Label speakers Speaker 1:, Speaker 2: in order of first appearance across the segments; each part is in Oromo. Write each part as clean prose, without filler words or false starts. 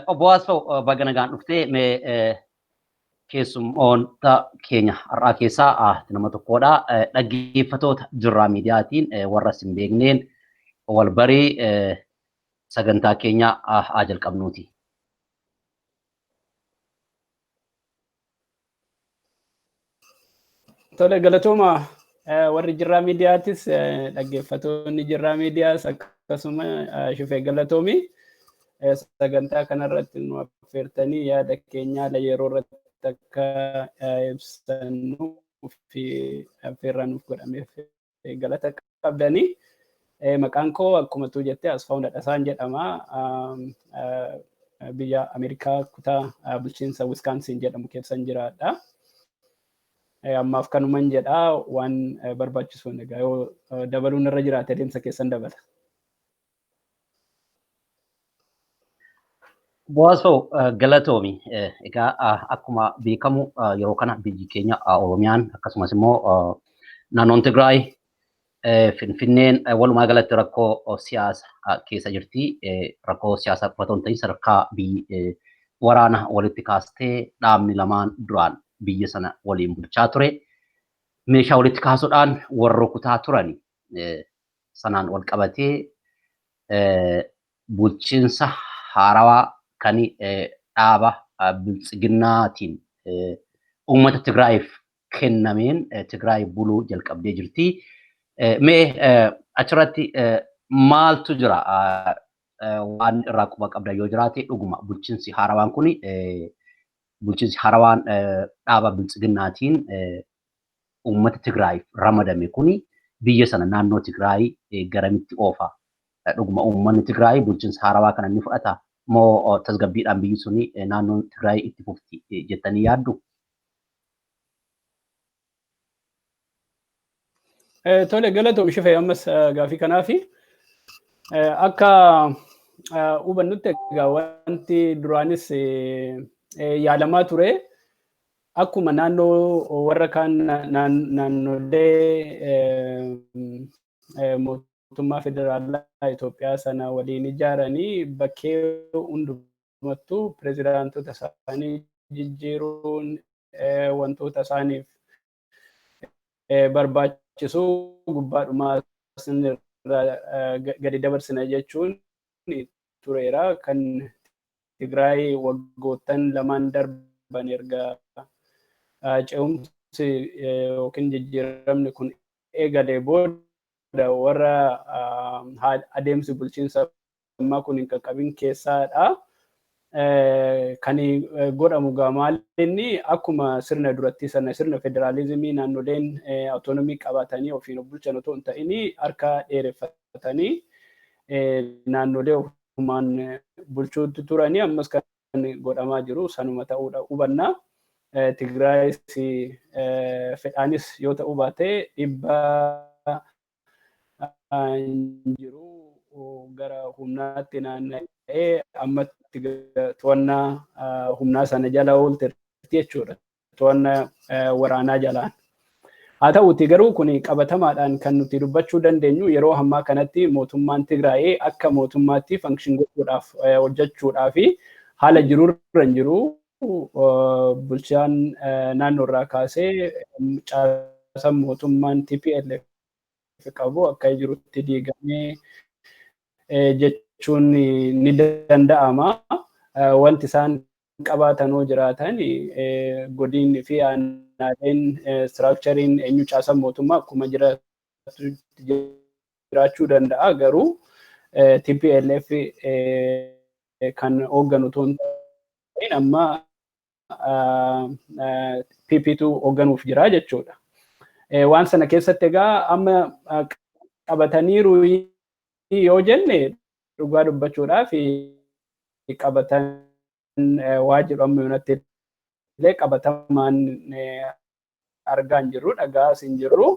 Speaker 1: Obbo Asfaw, baga nagaan dhuftee. Mee keessummoota keenya har'aa keessaa nama tokkodha. Dhaggeeffatoota Jirraa Miidiyaatiin warra isin beekneen wal barii sagantaa keenya haa jalqabnuuti.
Speaker 2: Tole, galatooma. Warri Jirraa Miidiyaatis, dhaggeeffatoonni Jirraa Miidiyaas akkasuma, Shufee, galatoomi. Sagantaa kanarratti nu affeertanii yaada keenya haala yeroo irratti akka ibsannu fi affeerraa nuuf godhameef galata qabdanii. Maqaan koo akkuma tu jette Asfaw Dhadhasaan jedhama. Biyya Ameerikaa kutaa bulchiinsa Wisconsin jedhamu keessan jiraadha. Ammaaf kanuman jedha. Waan barbaachisuun egaa yoo dabaluun irra jiraate adeemsa keessan dabala.
Speaker 1: Obbo Asfaw, galatoomi. Egaa akkuma beekamu yeroo kana biyyi keenya Oromiyaan akkasumas immoo naannoon Tigraay, Finfinneen walumaa galatti rakkoo siyaasaa keessa jirti. Rakkoo siyaasaa qofa otoo hin ta'in sadarkaa biyyi waraana walitti kaastee dhaabni lamaan duraan biyya sana waliin bulchaa ture meeshaa walitti kaasuudhaan wal rukutaa turani. Sanaan wal qabatee bulchiinsa haarawaa kan dhaaba Biltsiginnaatiin uummata Tigraayiif kennameen Tigraay buluu jalqabdee jirti. Mee achirratti maaltu jira? Waan irraa quba qabda yoo jiraate, dhuguma bulchiinsi haarawaan kun, bulchiinsi haarawaan dhaaba Biltsiginnaatiin uummata Tigraayiif ramadame kuni biyya sana, naannoo Tigraay garamitti oofa? Dhuguma uummanni Tigraay bulchiinsa haarawaa kana ni fudhata moo tasgabbiidhaan biyyi suni, naannoon Tigraay itti fufti jettanii yaaddu?
Speaker 2: Tole, galatoom Shifee ammas gaafii kanaafi. Akka hubannutti egaa wanti duraanis yaalamaa ture akkuma naannoo warra kaan, naannolee mootummaa federaalaa Itoophiyaa sana waliin ijaaranii bakkee hundumattuu pirezidaantota isaanii jijjiiruun wantoota isaaniif barbaachisu gubbaadhumaa gadi dabarsina jechuun tureera. Kan Tigraay waggoottan lamaan darban erga ce'umsi yookiin jijjiiramni kun eegalee booda warra adeemsi bulchiinsa ammaa kun hin qaqqabin keessaadha. Kan godhamu gaa maalinni akkuma sirna duratti sana sirna federaalizimii naannoleen autonomii qabaatanii ofiin of bulchan otoo hin ta'in harka dheereffatanii naannolee ofumaan bulchuutti turanii ammas kan godhamaa jiru sanuma ta'uudha hubanna. Tigraayis fedhaanis yoo ta'uu baate dhiibbaa jiru gara humnaatti naanna'ee ammatti to'annaa humnaa sana jala oolteerti jechuudha. To'annaa waraanaa jalaan. Haa ta'uuti garuu kun qabatamaadhaan kan nuti dubbachuu dandeenyu yeroo ammaa kanatti mootummaan Tigraay akka mootummaatti function gochuudhaaf, hojjechuudhaaf haala jirurra hin jiru. Bulchaan naannoo irraa kaasee caasaan mootummaan TPLF qabu akka jirutti diigamee jechuun ni danda'ama. Wanti isaan qabaatanoo jiraatan godinni fi aanaaleen, structureiin eenyu caasaan mootummaa akkuma jiraachuu danda'a, garuu TPLF kan hoogganu otoo hin ta'in amma PPtu hoogganuuf jira jechuudha. Waan sana keessatti egaa amma qabataniiru yoo jenne, dhugaa dubbachuudhaaf qabatan waa jedhu amma yoonatti illee qabatamaan argaa hin jirru, dhagaas hin jirru.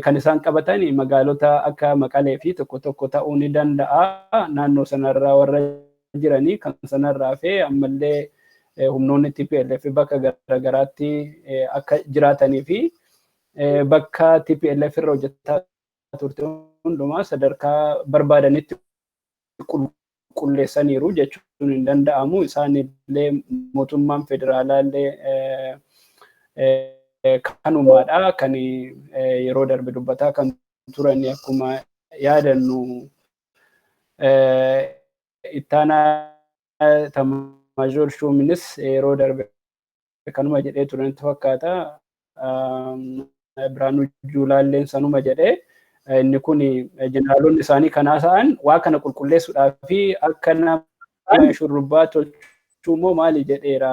Speaker 2: Kan isaan qabatan magaalota akka Maqalee fi tokko tokko ta'uu ni danda'a. Naannoo sanarraa warra jiranii kan sanarraa fi ammallee humnoonni TPLF bakka garaagaraatti akka jiraatanii fi bakka TPLF irra hojjetaa turte hundumaa sadarkaa barbaadanitti Qulqulleessaniiru jechuun hin danda'amu. Isaan illee mootummaan federaalaa illee kanumaadha kan yeroo darbe dubbataa kan turan. Akkuma yaadannu, ittaanaa Taamaajoor Shuuminis yeroo darbe kanuma jedhee turanitti fakkaata. Biraanuu Juulaalleen sanuma jedhee. Inni kun jeneraalonni isaanii kanaa ta'an waa kana qulqulleessuudhaa fi akka nama shurrubbaa tolchuu immoo maali jedheera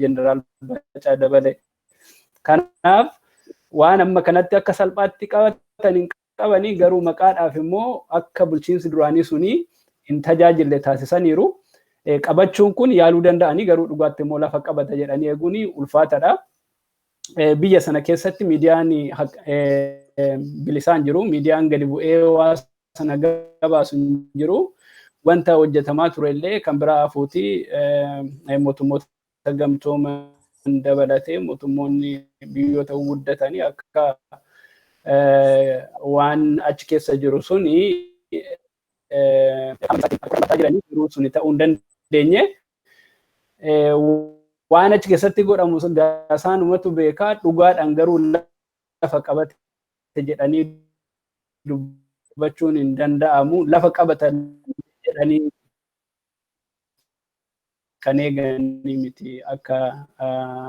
Speaker 2: jeneraal Bacaa Dabalee. Kanaaf waan amma kanatti akka salphaatti qabatan hin qabanii, garuu maqaadhaaf immoo akka bulchiinsi duraanii suni hin tajaajille taasisaniiru. Qabachuun kun yaaluu danda'anii, garuu dhugaatti immoo lafa qabata jedhanii eeguun ulfaatadha. Biyya sana keessatti miidiyaan bilisaan jiru, miidiyaan gadi bu'ee waa sana gabaasu hin jiru. Wanta hojjetamaa ture illee kan biraa hafuuti, mootummoota gamtooman dabalatee mootummoonni biyyoota guddatanii akka waan achi keessa jiru suni jiranii jiruu suni ta'uu hin dandeenye. Waan achi keessatti godhamu isaanumatu beekaa, dhugaadhaan garuu lafa qabate jedhanii dubbachuun hin danda'amu. Lafa qabatan jedhanii kan eeganii miti akka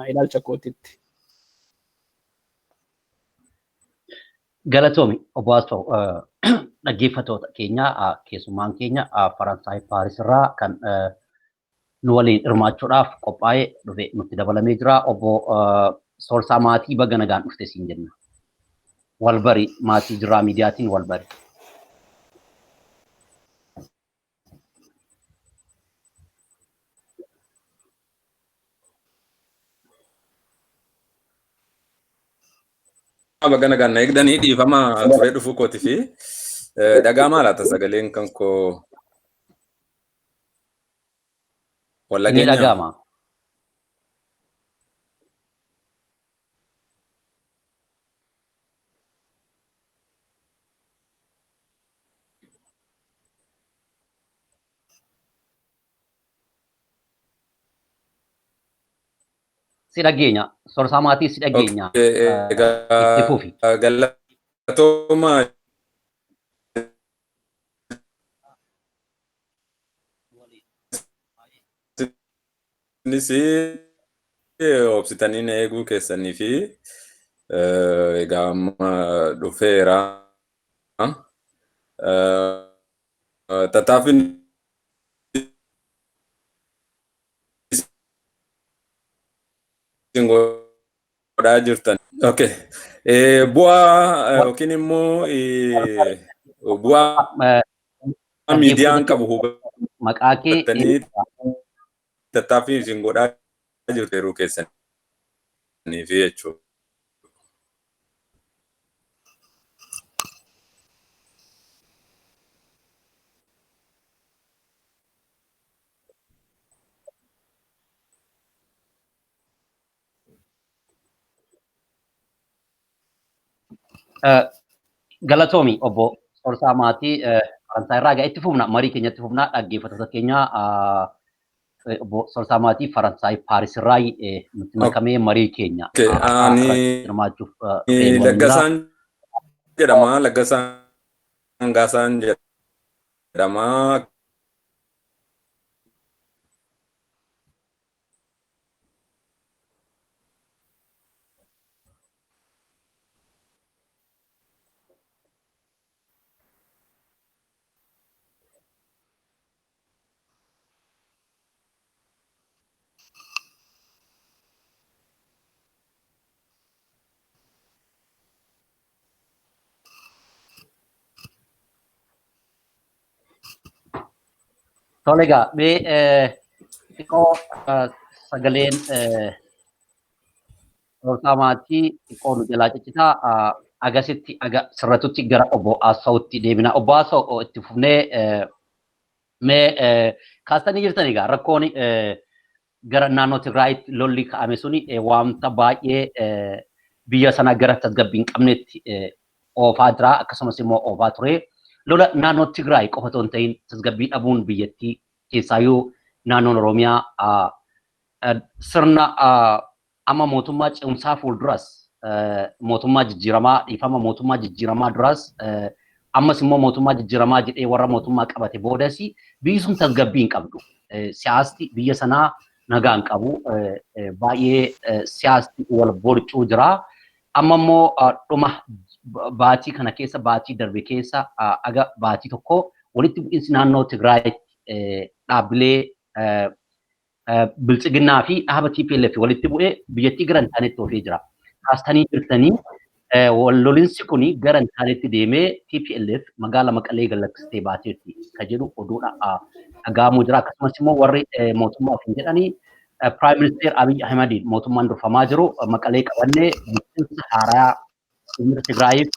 Speaker 2: ilaalcha kootitti.
Speaker 1: Galatoomi, obbo Asfaw. Dhaggeeffattoota keenya, keessummaan keenya Faransaay Paaris irraa kan nu waliin hirmaachuudhaaf qophaa'ee dhufe nutti dabalamee jira. Obbo Soorsaa Maatii, baga nagaan dhufte siin jenna. Walbari maatii Jiraa Miidiyaatiin walbari.
Speaker 3: Baga nagaan na eegdanii, dhiifama turee dhufuu kooti fi dhagaa maalaata sagaleen kan koo
Speaker 1: walla Ni dhaga'ama. Si dhageenya. Soorsaa Maatii, si dhageenya.
Speaker 3: Itti fufi. Galatooma. Isinis obsitanii na eeguu keessanii fi egaa amma dhufeera. Tattaaffiin isin godhaa jirtan. Okay. Bu'aa yookiin immoo bu'aa miidiyaan qabu
Speaker 1: Maqaa kee
Speaker 3: hubattanii tattaaffii isin godhaa jirtu yeroo keessanii fi jechuudha.
Speaker 1: Galatoomi, obbo Soorsaa Maatii Faransaay irraa. Egaa itti fufna, marii keenyatti fufna. Dhaggeeffattoota keenya, obbo Soorsaa Maatii Faransaay Paaris irraa nutti makamee marii keenya
Speaker 3: hirmaachuuf. Laggasaan jedhama. Laggasaan Hangaasaan jedhama.
Speaker 1: Tole egaa, mee xiqqoo sagaleen Soorsaa Maatii xiqqoo nu jalaa ciccitaa, agasitti aga sirratutti gara obbo Asfawutti deebina. Obbo Asfaw, itti fufnee mee kaastanii jirtan egaa rakkoon gara naannoo Tigraayitti lolli ka'ame suni wanta baay'ee biyya sana gara tasgabbii hin qabnetti oofaa jira, akkasumas immoo oofaa ture. Lola naannoo Tigraay qofa otoo hin ta'in tasgabbii dhabuun biyyattii keessaayyuu naannoon Oromiyaa sirna amma mootummaa ce'umsaa fuulduras, mootummaa jijjiiramaa, dhiifama, mootummaa jijjiiramaa duras, ammas immoo mootummaa jijjiiramaa jedhee warra mootummaa qabate boodas biyyi sun tasgabbii hin qabdu. Siyaasni biyya sanaa nagaa hin qabu. Baay'ee siyaasni wal borcuu jira. Amma immoo dhuma baatii kana keessa, baatii darbe keessa aga baatii tokko walitti bu'iinsi naannoo Tigraayitti dhaabbilee Biltsiginnaa fi dhaaba TPLF walitti bu'ee biyyattii gara hin taanetti oofee jira. Kaastanii jirtanii, lolinsi kun gara hin taanetti deemee TPLF magaala Maqalee galaksitee baateetti ka jedhu oduudha dhaga'amuu jira. Akkasumas immoo warri mootummaa ofiin jedhanii Prime Minister Abiy Ahimadiin mootummaan durfamaa jiru Maqalee qabannee bulchiinsa haaraa uummata Tigraayiif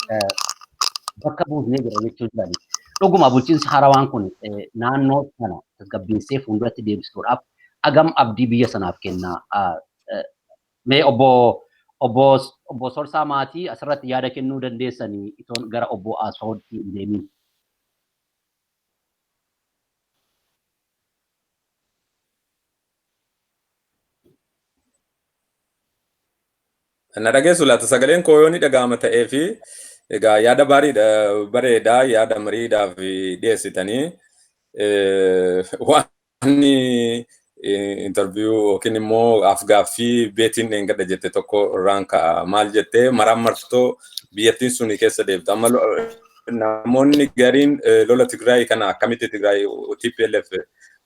Speaker 1: bakka buusnee jira jechuu jirani. Dhuguma bulchiinsi haarawaan kun naannoo sana tasgabbeessee fuulduratti deebisuudhaaf agam abdii biyya sanaaf kenna? Mee obbo Sorsaa Maatii asirratti yaada kennuu dandeessanii itoon gara obbo Asfaawutti hin deemin.
Speaker 3: Na dhageessu laata? Sagaleen koo yoo ni dhaga'ama ta'ee fi egaa yaada bareeda bareedaa yaada mariidhaaf dhiyeessitanii waan interview yookiin immoo afgaaffii beetiin dheengadha jette tokko irraan ka'a. Maal jettee? Maraan martoo biyyattiin suni keessa deemtu. Amma namoonni gariin lola Tigraay kana akkamitti Tigraay TPLF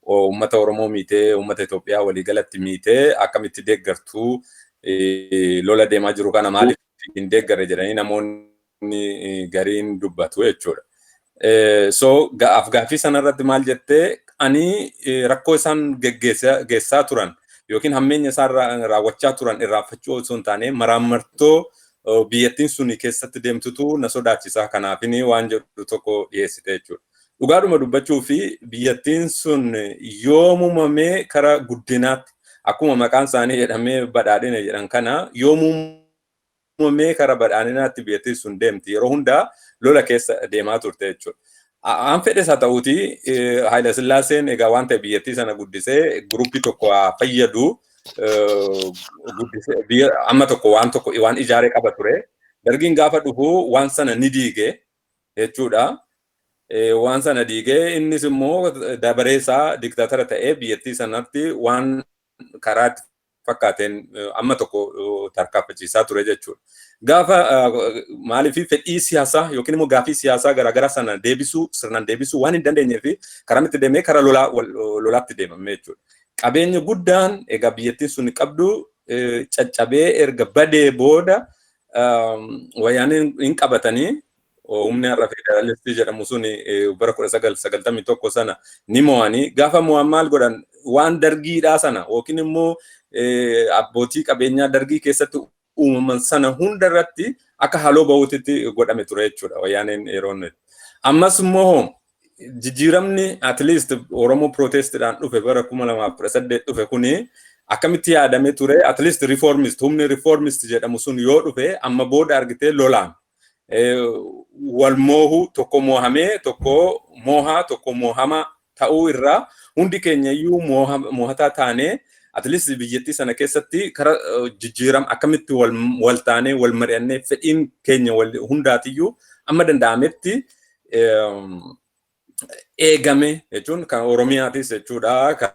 Speaker 3: uummata Oromoo miitee, uummata Itoophiyaa waliigalatti miitee, akkamitti deeggartuu, lola deemaa jiru kana maaliif hin deeggarre jedhanii namoonni gariin dubbatu jechuudha. So afgaaffii sanarratti maal jettee? Ani rakkoo isaan geggeessaa turan yookiin hammeenya isaan raawwachaa turan irraanfachuu osoo hin taane maraammartoo biyyattiin suni keessatti deemtutu na sodaachisa, kanaafini waan jedhu tokko dhiyeessite jechuudha. Dhugaadhuma dubbachuu fi biyyattiin sun yoomumamee kara guddinaatti, akkuma maqaan isaanii jedhamee badhaadhina jedhan kana, yoomumamee kara badhaadhinaatti biyyattiin sun deemti? Yeroo hundaa lola keessa deemaa turte jechuudha. An fedhes haa ta'uuti, Haayila Sillaaseen egaa waan ta'e biyyattii sana guddisee guruppii tokko haa fayyadu guddisee biyya amma tokko waan tokko waan ijaaree qaba ture. Dargiin gaafa dhufu waan sana ni diige jechuudha. Waan sana diigee innis immoo dabaree isaa diktaatara ta'ee biyyattii sanatti waan karaa fakkaateen amma tokko tarkaanfachiisaa ture jechuudha. Gaafa maaliif fedhii siyaasaa yookiin immoo gaafii siyaasaa garaagaraa sana deebisuu, sirnaan deebisuu waan hin dandeenyee fi karaa itti deemee kara lolaatti deemame jechuudha. Qabeenya guddaan egaa biyyattiin sun qabdu caccabee erga badee booda Wayyaaneen hin qabatanii humni har'a federaalistii jedhamu sun bara 1991 sana ni mo'anii. Gaafa mo'an maal godhan? Waan dargiidhaa sana yookiin immoo abbootii qabeenyaa dargii keessatti uumaman sana hunda irratti akka haaloo bahuutitti godhame ture jechuudha Wayyaaneen yeroo inni. Ammas immoo jijjiiramni at least Oromoo protestidhaan dhufe bara 2018 dhufe kuni akkamitti yaadame ture? At least reformist, humni reformist jedhamu sun yoo dhufe amma booda argitee lolaan wal moohu, tokko moohamee tokko moohaa tokko moohama ta'uu irraa hundi keenya iyyuu moohataa taanee at least biyyattii sana keessatti kara jijjiiram akkamitti wal taanee wal mari'annee fedhiin keenya wal hundaatiyyuu amma danda'ametti eegame jechuun kan Oromiyaatis jechuudha, kan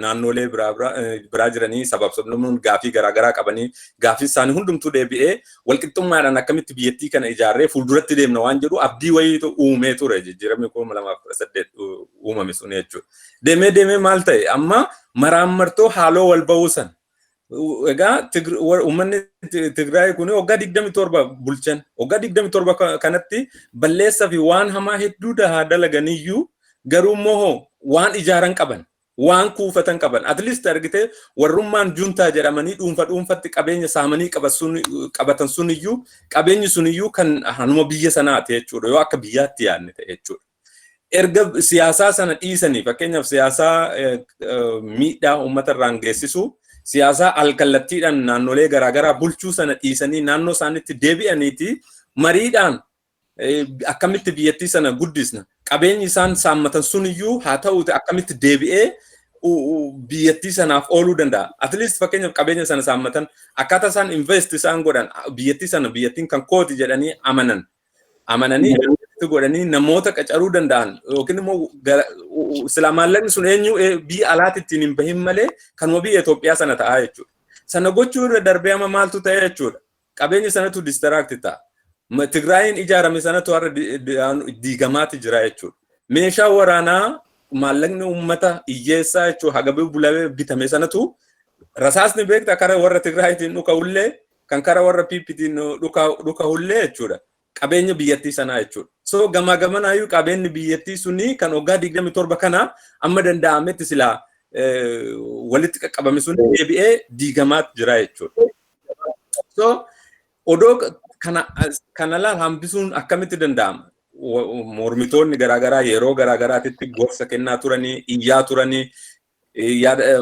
Speaker 3: naannolee biraa jiranii sabab sablammoonni gaafii garaagaraa qabanii gaafii isaanii hundumtuu deebi'ee walqixxummaadhaan akkamitti biyyattii kana ijaarree fuulduratti deemna waan jedhu abdii wayiitu uumee ture jijjiiramni 2018 uumame sun jechuudha. Deemee deemee maal ta'e? Amma maraammartoo haaloo wal ba'uu san. Egaa uummanni Tigraay kun waggaa 27 bulchan. Waggaa 27 kanatti balleessaa fi waan hamaa hedduu dalaganiyyuu garuu immoo waan ijaaran qaban, waan kuufatan qaban. At least argitee warrummaan juntaa jedhamanii dhuunfa dhuunfatti qabeenya saamanii qabatan suniyyuu, qabeenyi suniyyuu kan hanuma biyya sanaati jechuudha, yoo akka biyyaatti yaadne ta'e jechuudha. Erga siyaasaa sana dhiisanii, fakkeenyaaf siyaasaa miidhaa uummata irraan geessisu, siyaasaa alkallattiidhaan naannolee garaagaraa bulchuu sana dhiisanii naannoo isaaniitti deebi'aniiti mariidhaan Akkamitti biyyattii sana guddisna? Qabeenyi isaan saammatan suniyyuu haa ta'uuti, akkamitti deebi'ee biyyattii sanaaf ooluu danda'a? At least fakkeenyaaf qabeenya sana saammatan, akkaataa isaan invest isaan godhan, biyyattii sana biyyattiin kan kooti jedhanii amanan. Amananii godhanii namoota qacaruu danda'an, yookiin immoo silaa maallaqni sun eenyu biyya alaatti ittiin hin bahin malee kanuma biyya Itoophiyaa sana ta'aa jechuudha. Sana gochuu irra darbee amma maaltu ta'e jechuudha? Qabeenya sanatu destruct ta'a. Tigraayin ijaarame sanatu har'a diigamaati jira jechuudha. Meeshaa waraanaa maallaqni uummata hiyyeessaa jechuudha hagabee bulamee bitame sanatu, rasaasni beekta kara warra Tigraayitiin dhuka'ullee kan kara warra PPtiin dhuka'ullee jechuudha. Qabeenya biyyattii sanaa jechuudha. So gamaa gamanaayyuu qabeenyi biyyattii suni kan waggaa 27 kana amma danda'ametti silaa walitti qaqqabame sun deebi'ee diigamaat jira jechuudha. So odoo kana laal hambisuun akkamitti danda'ama? Mormitoonni garaagaraa yeroo garaagaraatitti gorsa kennaa turanii, iyyaa turanii, yaada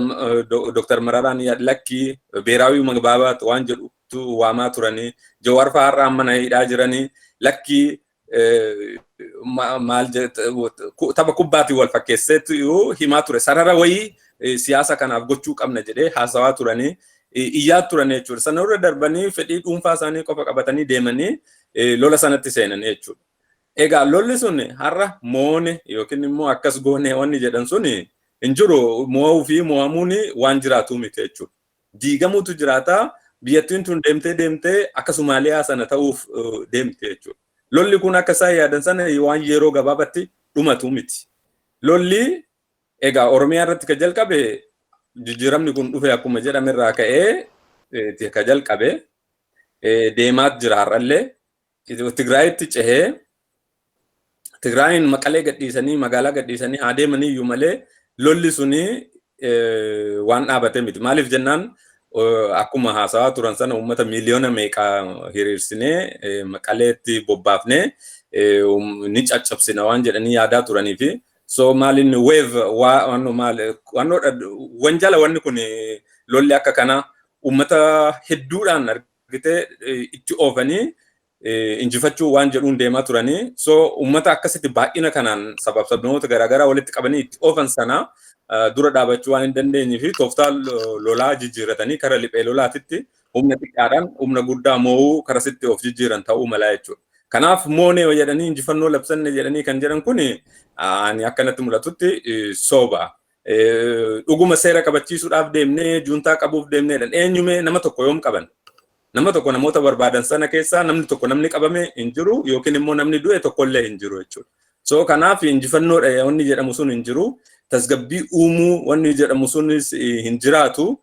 Speaker 3: Dr. Mararaan lakkii ብሔራዊ መግባባት waan jedhutu waamaa turanii, Jawaar fa'aa har'a mana hidhaa jiranii, lakkii maal tapha kubbaatiin wal fakkeesseetu himaa ture. Sarara wayii siyaasa kanaaf gochuu qabna jedhee haasawaa turanii, iyyaa turan jechuudha. Sana irra darbanii fedhii dhuunfaa isaanii qofa qabatanii deemanii lola sanatti seenanii jechuudha. Egaa lolli sun har'a moone yookiin immoo akkas goone wanni jedhan sun hin jiru. Mo'uu fi mo'amuun waan jiraatu miti jechuudha. Diigamuutu jiraata. Biyyattiin tun deemtee deemtee akka Somaaliyaa sana ta'uuf deemte jechuudha. Lolli kun akka isaan yaadan sana waan yeroo gabaabatti dhumatu miti. Lolli egaa Oromiyaa irratti kan jalqabe, jijjiiramni kun dhufe akkuma jedhame irraa ka'ee ka jalqabe deemaa jira har'allee. Tigraayitti cehee, Tigraayin Maqalee gadhiisanii, magaalaa gadhiisanii haa deemanii iyyuu malee lolli suni waan dhaabate miti. Maaliif jennaan, akkuma haasawaa turan sana uummata miiliyoona meeqaa hiriirsinee Maqaleetti bobbaafnee ni caccabsina waan jedhanii yaadaa turanii fi so maaliin weef wanjala wanni kun lolli akka kana uummata hedduudhaan argitee itti oofanii injifachuu waan jedhuun deemaa turanii. So uummata akkasitti baay'ina kanaan sabaaf sabnoota garaagaraa walitti qabanii itti oofan sana dura dhaabachuu waan hin dandeenye fi tooftaa lolaa jijjiirratanii kara liphee lolaatitti humna xiqqaadhaan humna guddaa moo'uu karasitti of jijjiiran ta'uu mala jechuudha. Kanaaf moonee jedhanii, injifannoo labsanne jedhanii kan jedhan kun ani akkanatti mul'atutti sooba. Dhuguma seera kabachiisuudhaaf deemnee juuntaa qabuuf deemneedhaan eenyumee nama tokko yoom qaban? Nama tokko namoota barbaadan sana keessaa namni tokko namni qabame hin jiru, yookiin immoo namni du'e tokkollee hin jiru jechuudha. So kanaaf injifannoodha wanni jedhamu sun hin jiru. Tasgabbii uumuu wanni jedhamu sunis hin jiraatu.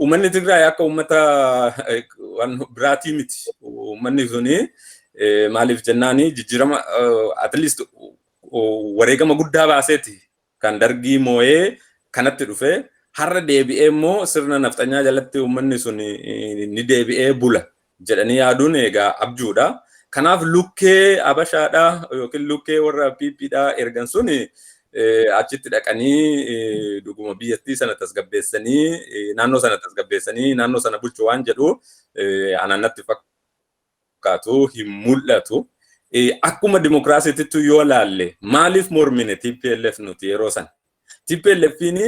Speaker 3: Uummanni Tigraay akka uummata waan biraatii miti. Uummanni suni maaliif jennaani, jijjiirama at least wareegama guddaa baaseeti kan Dargii moo'ee kanatti dhufe. Har'a deebi'ee immoo sirna nafxanyaa jalatti uummanni sun ni deebi'ee bula jedhanii yaaduun egaa abjuudha. Kanaaf lukkee Abashaadha yookiin lukkee warra PPdha ergan sun achitti dhaqanii dhuguma biyyattii sana tasgabbeessanii, naannoo sana tasgabbeessanii, naannoo sana bulchu waan jedhu anannatti fakkaatu hin mul'atu. Akkuma dimokiraasiitti yoo laalle, maaliif mormine TPLF nuti yeroo sana? TPLFin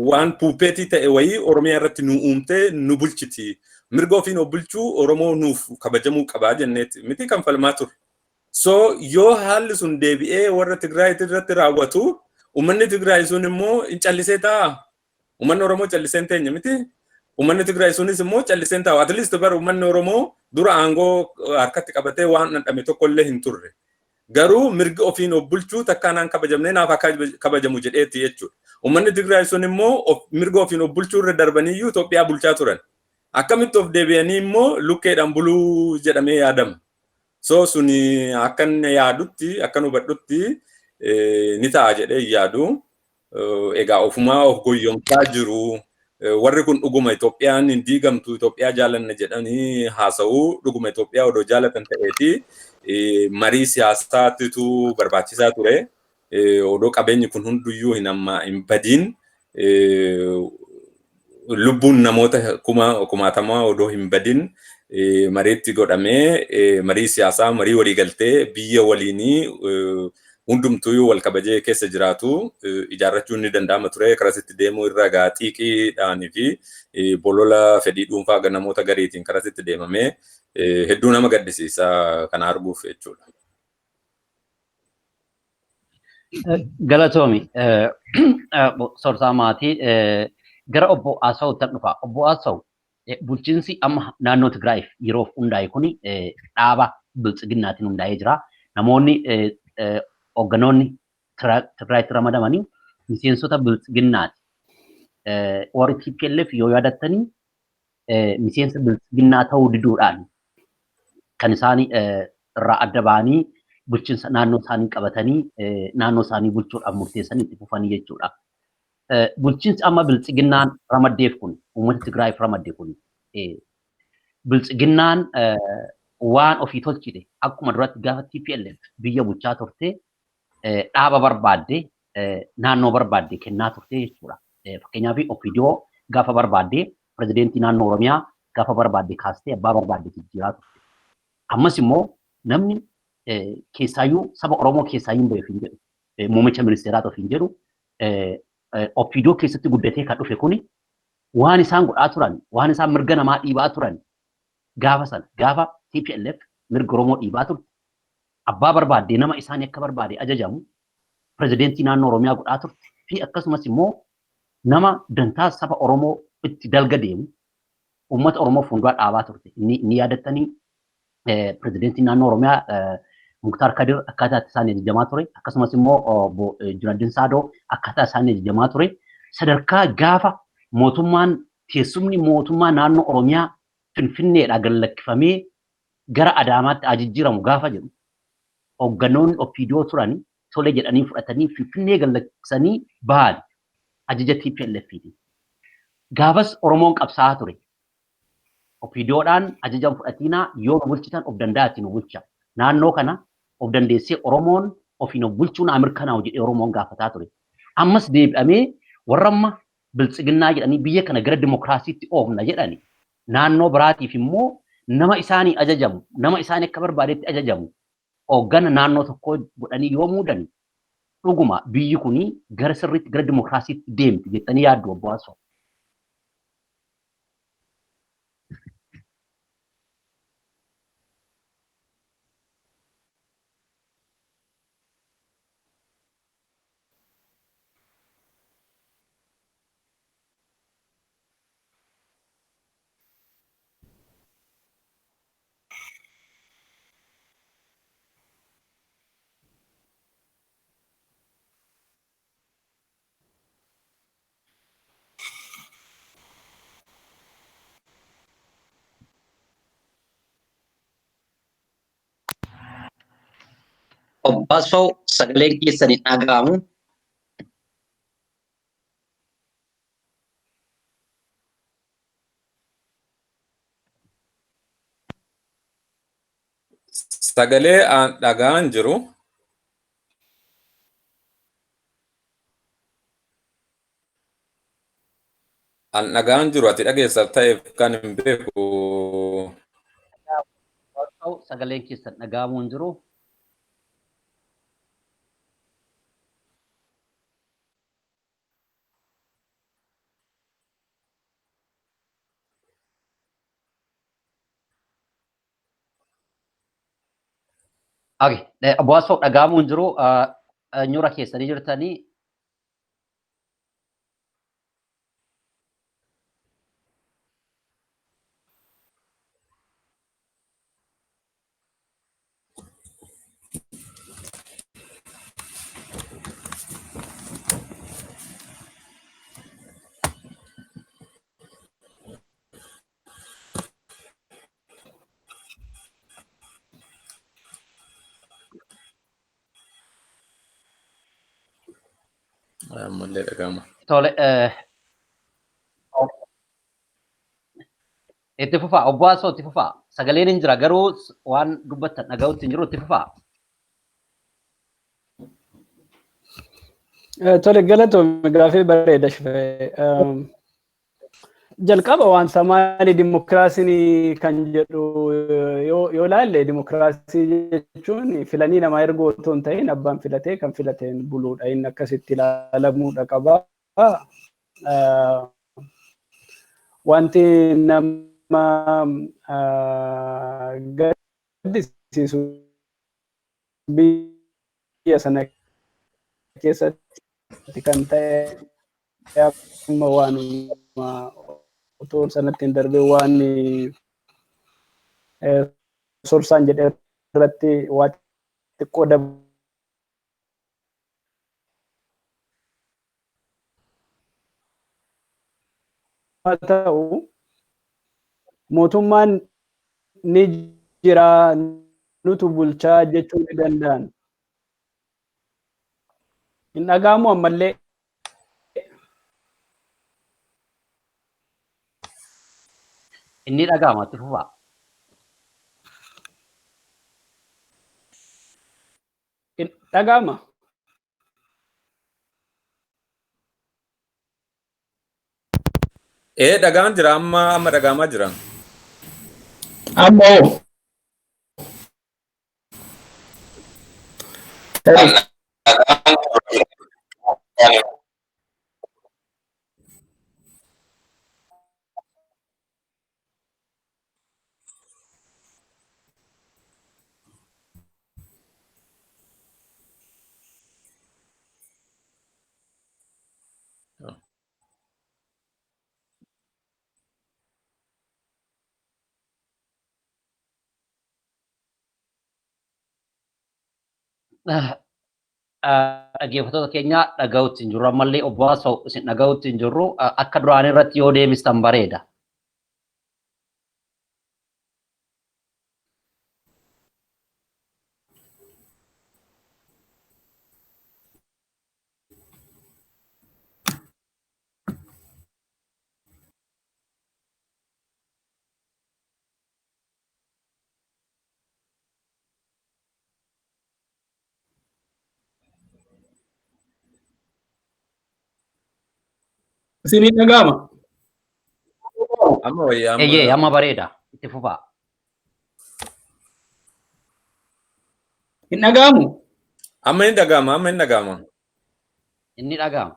Speaker 3: waan puppet ta'e wayii Oromiyaa irratti nu uumtee nu bulchiti. Mirga ofiin of bulchuu Oromoo nuuf kabajamuu qabaa jenneeti miti kan falmaa ture? So yoo haalli sun deebi'ee warra Tigraay irratti raawwatu, uummanni Tigraay sun immoo hin callisee taa'a. Uummanni Oromoo callisee hin teenye miti. Uummanni Tigraay sunis immoo callisee hin taa'u. At least bara uummanni Oromoo dura aangoo harkatti qabatee waan dhandhame tokko illee hin turre. Garuu mirgi ofiin of bulchuu takka naan kabajamnee naaf akka kabajamu jedheeti jechuudha. Uummanni Tigraay sun immoo mirga ofiin of bulchuu irra darbaniyyuu Itoophiyaa bulchaa turan. Akkamitti of deebi'anii immoo lukkeedhaan buluu jedhamee yaadama? So suni akkan yaadutti, akkan hubadhutti ni ta'a jedhee yaadu. Egaa ofumaa of goyyomsaa jiru. Warri kun dhuguma Itoophiyaan hin diigamtu, Itoophiyaa jaalanna jedhanii haasa'uu. Dhuguma Itoophiyaa odoo jaalatan ta'eeti marii siyaasaatitu barbaachisaa ture. Odoo qabeenyi kun hunduyyuu hin amma hin badiin, lubbuun namoota kuma kumaatamaa odoo hin badin Mariitti godhamee marii siyaasaa, marii waliigaltee biyya waliinii hundumtuu wal kabajee keessa jiraatu ijaarrachuun ni danda'ama ture. Karasitti deemuu irra egaa xiiqiidhaanii fi bolola fedhii dhuunfaa namoota gariitiin karasitti deemamee hedduu nama gaddisiisa kana arguuf jechuudha.
Speaker 1: Galatoomi. Sorsaa maatii gara obbo Asawutti dhufa. Obbo Asawu, bulchiinsi amma naannoo Tigraayiif yeroof hundaa'e kuni dhaaba biltsiginnaatiin hundaa'ee jira. Namoonni hoogganoonni Tigraayitti ramadamanii miseensota biltsiginnaati. Warri TPLF yoo yaadattanii miseensa biltsiginnaa ta'uu diduudhaan kan isaan irraa adda ba'anii bulchiinsa naannoo isaanii qabatanii naannoo isaanii bulchuudhaaf murteessanii itti fufanii jechuudha. Bulchiinsi amma biltsiginnaan ramaddeef kun, uummata Tigraayiif ramadde kun, biltsiginnaan waan ofii tolchite akkuma duratti gaafa TPLF biyya bulchaa turte dhaaba barbaadde, naannoo barbaadde kennaa turte jechuudha. Fakkeenyaaf OPDO gaafa barbaadde pirezidentii naannoo Oromiyaa gaafa barbaadde kaastee abbaa barbaadde jijjiiraa turte. Ammas immoo namni keessaayyuu saba Oromoo keessaayyuu hin bahe ofiin jedhu, muummicha ministeeraa ofiin jedhu, OPDO keessatti guddatee kan dhufe kuni waan isaan godhaa turan, waan isaan mirga namaa dhiibaa turan gaafa sana, gaafa TPLF mirga Oromoo dhiibaa turte, abbaa barbaadde nama isaanii akka barbaade ajajamu pirezidentii naannoo Oromiyaa godhaa turte fi akkasumas immoo nama dantaa saba Oromoo itti dalga deemu uummata Oromoo fuuldura dhaabaa turte. Inni yaadattanii pirezidentii naannoo Oromiyaa Muktaar Kadir akkaataa itti isaan ajajamaa ture, akkasumas immoo obbo Junaddin Saadoo akkaataa isaan ajajamaa ture. Sadarkaa gaafa mootummaan teessumni mootummaa naannoo Oromiyaa Finfinneedhaa gad lakkifamee gara Adaamaatti haa jijjiiramu gaafa jedhu hoogganoonni OPDO turan tole jedhanii fudhatanii Finfinnee gad lakkisanii bahan ajaja TPLF'ti. Gaafas Oromoon qabsaa'aa ture. OPDOdhaan ajajan fudhatiinaa, yoo nu bulchitan of danda'aatti nu bulcha. Naannoo kana of dandeessee Oromoon ofiin of bulchuun haa mirkanaa'u jedhee Oromoon gaafataa ture. Ammas deebi'amee warra amma biltsiginnaa jedhanii biyya kana gara dimokiraasiitti oofna jedhani naannoo biraatiif immoo nama isaanii ajajamu, nama isaanii akka barbaadetti ajajamu hooggana naannoo tokkoo godhanii yoo muudan dhuguma biyyi kuni gara sirriitti gara dimokiraasiitti deemti jettanii yaaddu, obbo Asoo? Obbo Asfaw, sagaleen keessan hin dhaga'amu.
Speaker 3: Sagalee aan dhaga'an jiru. An dhaga'an jiru, ati dhageessa ta'eef kan hin beeku.
Speaker 1: Asfaw, sagaleen keessan dhaga'amuu hin jiru. Okay. Obbo Asfaw, dhaga'amuu hin jiru. Nyura keessanii jirtanii.
Speaker 3: Ammallee dhaga'ama.
Speaker 1: Tole, itti fufaa, obbo Asfaw, itti fufaa. Sagaleen hin jira garuu waan dubbattan dhaga'utti hin jiru, itti fufaa.
Speaker 2: Tole, galatoome, gaafii bareeda shifee. Jalqaba waan samaali dimokiraasiin kan jedhu yoo ilaalle, dimokiraasii jechuun filanii namaa erguu otoo hin ta'in abbaan filatee kan filateen buluudha. Inni akkasitti ilaalamuudha qaba. Wanti nama gaddisiisu biyya sana keessatti kan ta'e amma waanuma otoo sanatti hin darbin waan Sorsaan jedhe irratti waa xiqqoo ta'u, mootummaan ni jira, nutu bulchaa jechuu ni danda'an. Hin dhaga'amu ammallee?
Speaker 1: Inni dhaga'ama, itti fufaa.
Speaker 2: Hin dhaga'ama.
Speaker 3: Ee, dhagaan jira, amma dhaga'amaa jira.
Speaker 2: Amma hoo?
Speaker 1: Dhaggeeffattoota keenya, dhaga'utti hin jirru ammallee. Obbo Haasa'u, isin dhaga'utti hin jirru. Akka duraan irratti yoo deebistan bareeda.
Speaker 2: Isinii dhaga'ama?
Speaker 3: Amma wayyaa amma.
Speaker 1: Eeyyee, amma bareeda, itti fufaa.
Speaker 2: Hin dhaga'amu?
Speaker 3: Amma hin dhaga'ama, amma hin dhaga'ama.
Speaker 1: Inni dhaga'ama.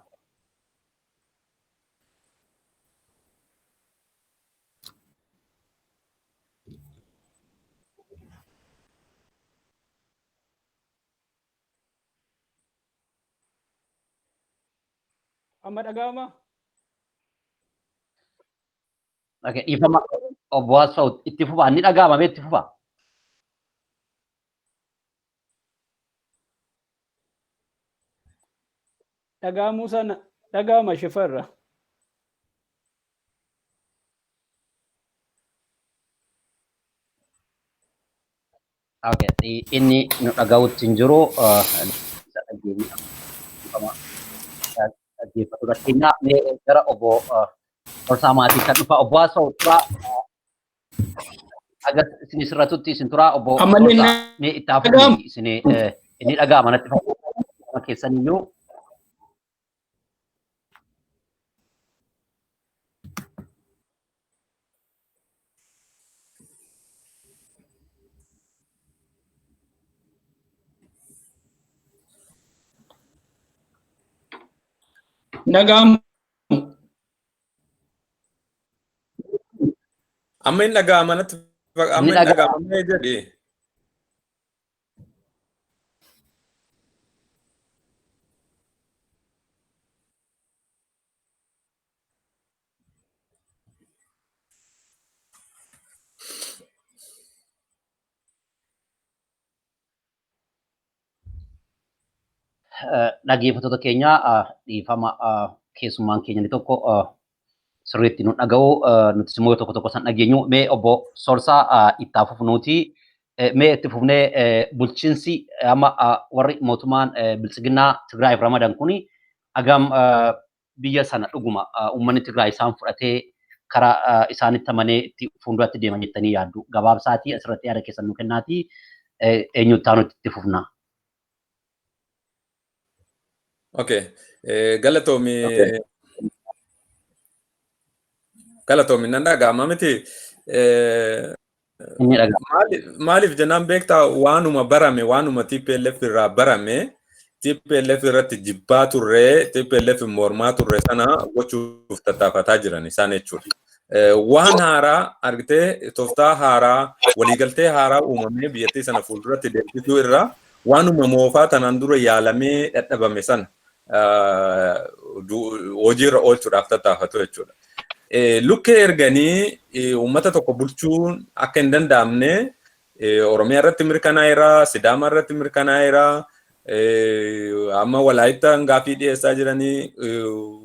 Speaker 2: Amma dhaga'ama?
Speaker 1: Okay, dhiifama, obbo Haasa'u, itti fufaa, inni dhaga'ama, mee itti fufaa.
Speaker 2: Dhaga'amuu sana dhaga'ama shifarra.
Speaker 1: Okay, inni nu dhaga'utti hin jiru. Isa dhageenye, dhiifama, dhaggeeffattoota keenya. Mee gara obbo Horsaa Maatii kan dhufa. Obbo Haasa'u, turaa, agar isin sirratutti isin turaa, obbo
Speaker 2: Ammallee
Speaker 1: Horsaa, mee itti hafuun
Speaker 2: dhaga'amu?
Speaker 1: Isin inni dhaga'ama natti fakkaata keessaniyyuu.
Speaker 2: Dhaga'amu.
Speaker 3: Amma hin dhaga'ama natti amma
Speaker 1: Inni
Speaker 3: hin
Speaker 1: dhaga'ama.
Speaker 3: dhaga'ama mee jedhi.
Speaker 1: Dhaggeeffattoota keenya, dhiifama, keessummaan keenya inni tokko sirriitti nu dhaga'u, nutis immoo tokko tokko san dhageenyu. Mee obbo Sorsaa, itti haa fufnuuti. Mee itti fufnee, bulchiinsi amma warri mootummaan biltsiginnaa Tigraayiif ramadan kuni hagam biyya sana dhuguma uummanni Tigraay isaan fudhatee karaa isaanitti amanee itti fuulduratti deema jettanii yaaddu? Gabaabsaatii asirratti yaada keessan nu kennaatii, eenyutti aanutti itti fufna.
Speaker 3: Okay. Galatoomi. Galatoomi, nan dhaga'ama miti.
Speaker 1: Inni dhaga'ama.
Speaker 3: Maaliif jennaan beektaa, waanuma barame, waanuma TPLF irraa barame, TPLF irratti jibbaa turre, TPLF mormaa turre sana gochuuf tattaafataa jiran isaan jechuudha. Waan haaraa argitee, tooftaa haaraa, waliigaltee haaraa uumamee biyyattii sana fuulduratti deemsisuu irraa waanuma moofaa tanaan dura yaalamee dadhabame sana hojiirra oolchuudhaaf tattaafatu jechuudha. Lukkee erganii uummata tokko bulchuun akka hin danda'amne Oromiyaa irratti mirkanaa'eera, Sidaama irratti mirkanaa'eera, amma Walaayittaan gaaffii dhiyeessaa jiranii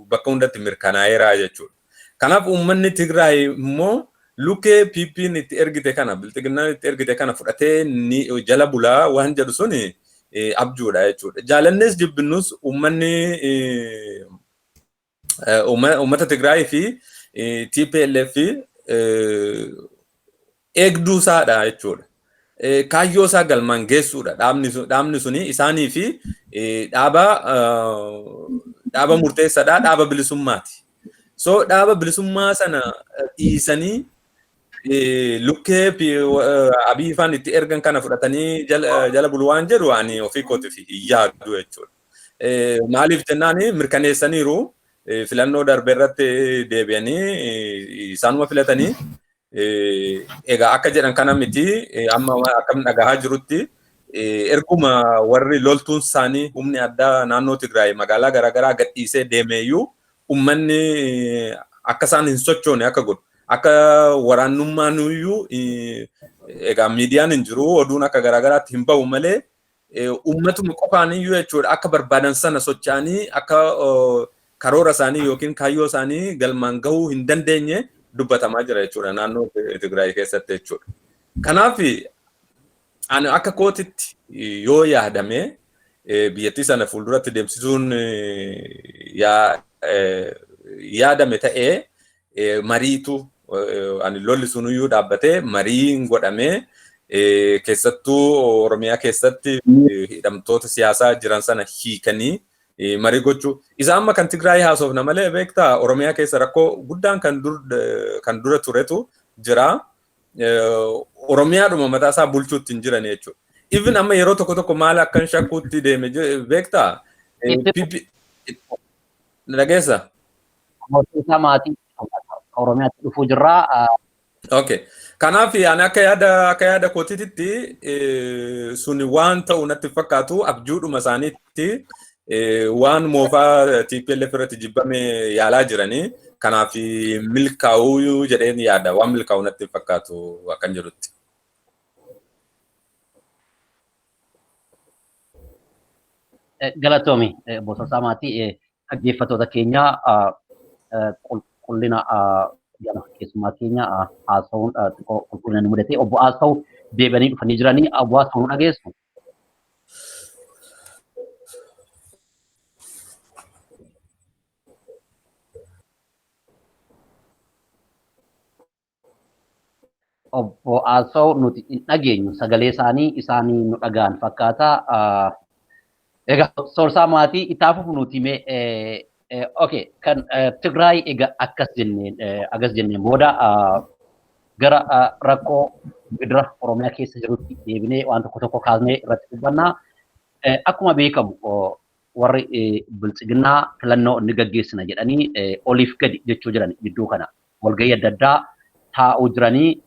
Speaker 3: bakka hundatti mirkanaa'eera jechuudha. Kanaaf uummanni Tigraay immoo lukkee PP'n itti ergite kana, Bilxiginnaan itti ergite kana fudhatee ni jala bulaa waan jedhu suni abjuudha jechuudha. Jaalannes jibbinnus uummanni uummata Tigraay fi TPLF eegduu isaadha jechuudha. Kaayyoo isaa galmaan geessuudha. Dhaabni suni isaanii fi dhaaba murteessaadha, dhaaba bilisummaati. So dhaaba bilisummaa sana dhiisanii lukkee Abiy faan itti ergan kana fudhatanii jala bulu waan jedhu ani ofii kootiif hin yaadu jechuudha. Maaliif jennaan mirkaneessaniiru, filannoo darbe irratti deebi'anii isaanuma filatanii. Egaa akka jedhan kana miti, amma akkam dhagahaa jirutti erguma warri loltuun isaanii humni addaa naannoo Tigraay magaalaa garaagaraa gadhiisee deemeeyyuu uummanni akka isaan hin sochoone akka godhu, akka waraannummaan iyyuu, egaa miidiyaan hin jiru, oduun akka garaagaraatti hin bahu malee, uummatuma qofaan iyyuu jechuudha akka barbaadan sana socho'anii akka karoora isaanii yookiin kaayyoo isaanii galmaan gahuu hin dandeenye dubbatamaa jira jechuudha naannoo Tigraay keessatti jechuudha. Kanaaf ani akka kootitti yoo yaadame biyyattii sana fuulduratti deemsisuun yaadame ta'ee mariitu, ani lolli sunuyyuu dhaabbatee mariin godhamee, keessattuu Oromiyaa keessatti hidhamtoota siyaasaa jiran sana hiikanii marii gochuu. Isa amma kan Tigraay haasofna malee beektaa, Oromiyaa keessa rakkoo guddaan kan dura turetu jira. Oromiyaadhuma mataa isaa bulchuutti hin jiran jechuudha. Even amma yeroo tokko tokko maal akkan shakkuutti deeme beektaa? Dhageessa?
Speaker 1: Mootummaa maatii Oromiyaatti dhufuu jirraa.
Speaker 3: Okay. Kanaaf ani akka yaada kootiitti suni waan ta'u natti fakkaatu, abjuudhuma isaaniitti waan moofaa TPLF irratti jibbame yaalaa jiranii. Kanaaf milkaa'uu jedheen yaada, waan milkaa'u natti fakkaatu akkan jedhutti.
Speaker 1: Galatoomi, Bososaa maatii. Dhaggeeffattoota keenya, qulqullina gama keessummaa keenya haasa'uun xiqqoo qulqullina nu mudate. Obbo Haasa'u deebi'anii dhufanii jiranii. Obbo Haasa'u, nu dhageessu? Obbo Haasa'u nuti hin dhageenyu sagalee isaanii, isaanii nu dhagaan fakkaata. Egaa soorsaa maatii itaafuuf nuti mee, okay, kan Tigraay egaa akkas jenneen booda gara rakkoo gidira Oromiyaa keessa jirutti deebinee waan tokko tokko kaasnee irratti dubbannaa. Akkuma beekamu warri Bilxiginnaa filannoo inni gaggeessina jedhanii oliif gadi jechuu jiran, gidduu kana walgahii adda addaa taa'uu jiranii.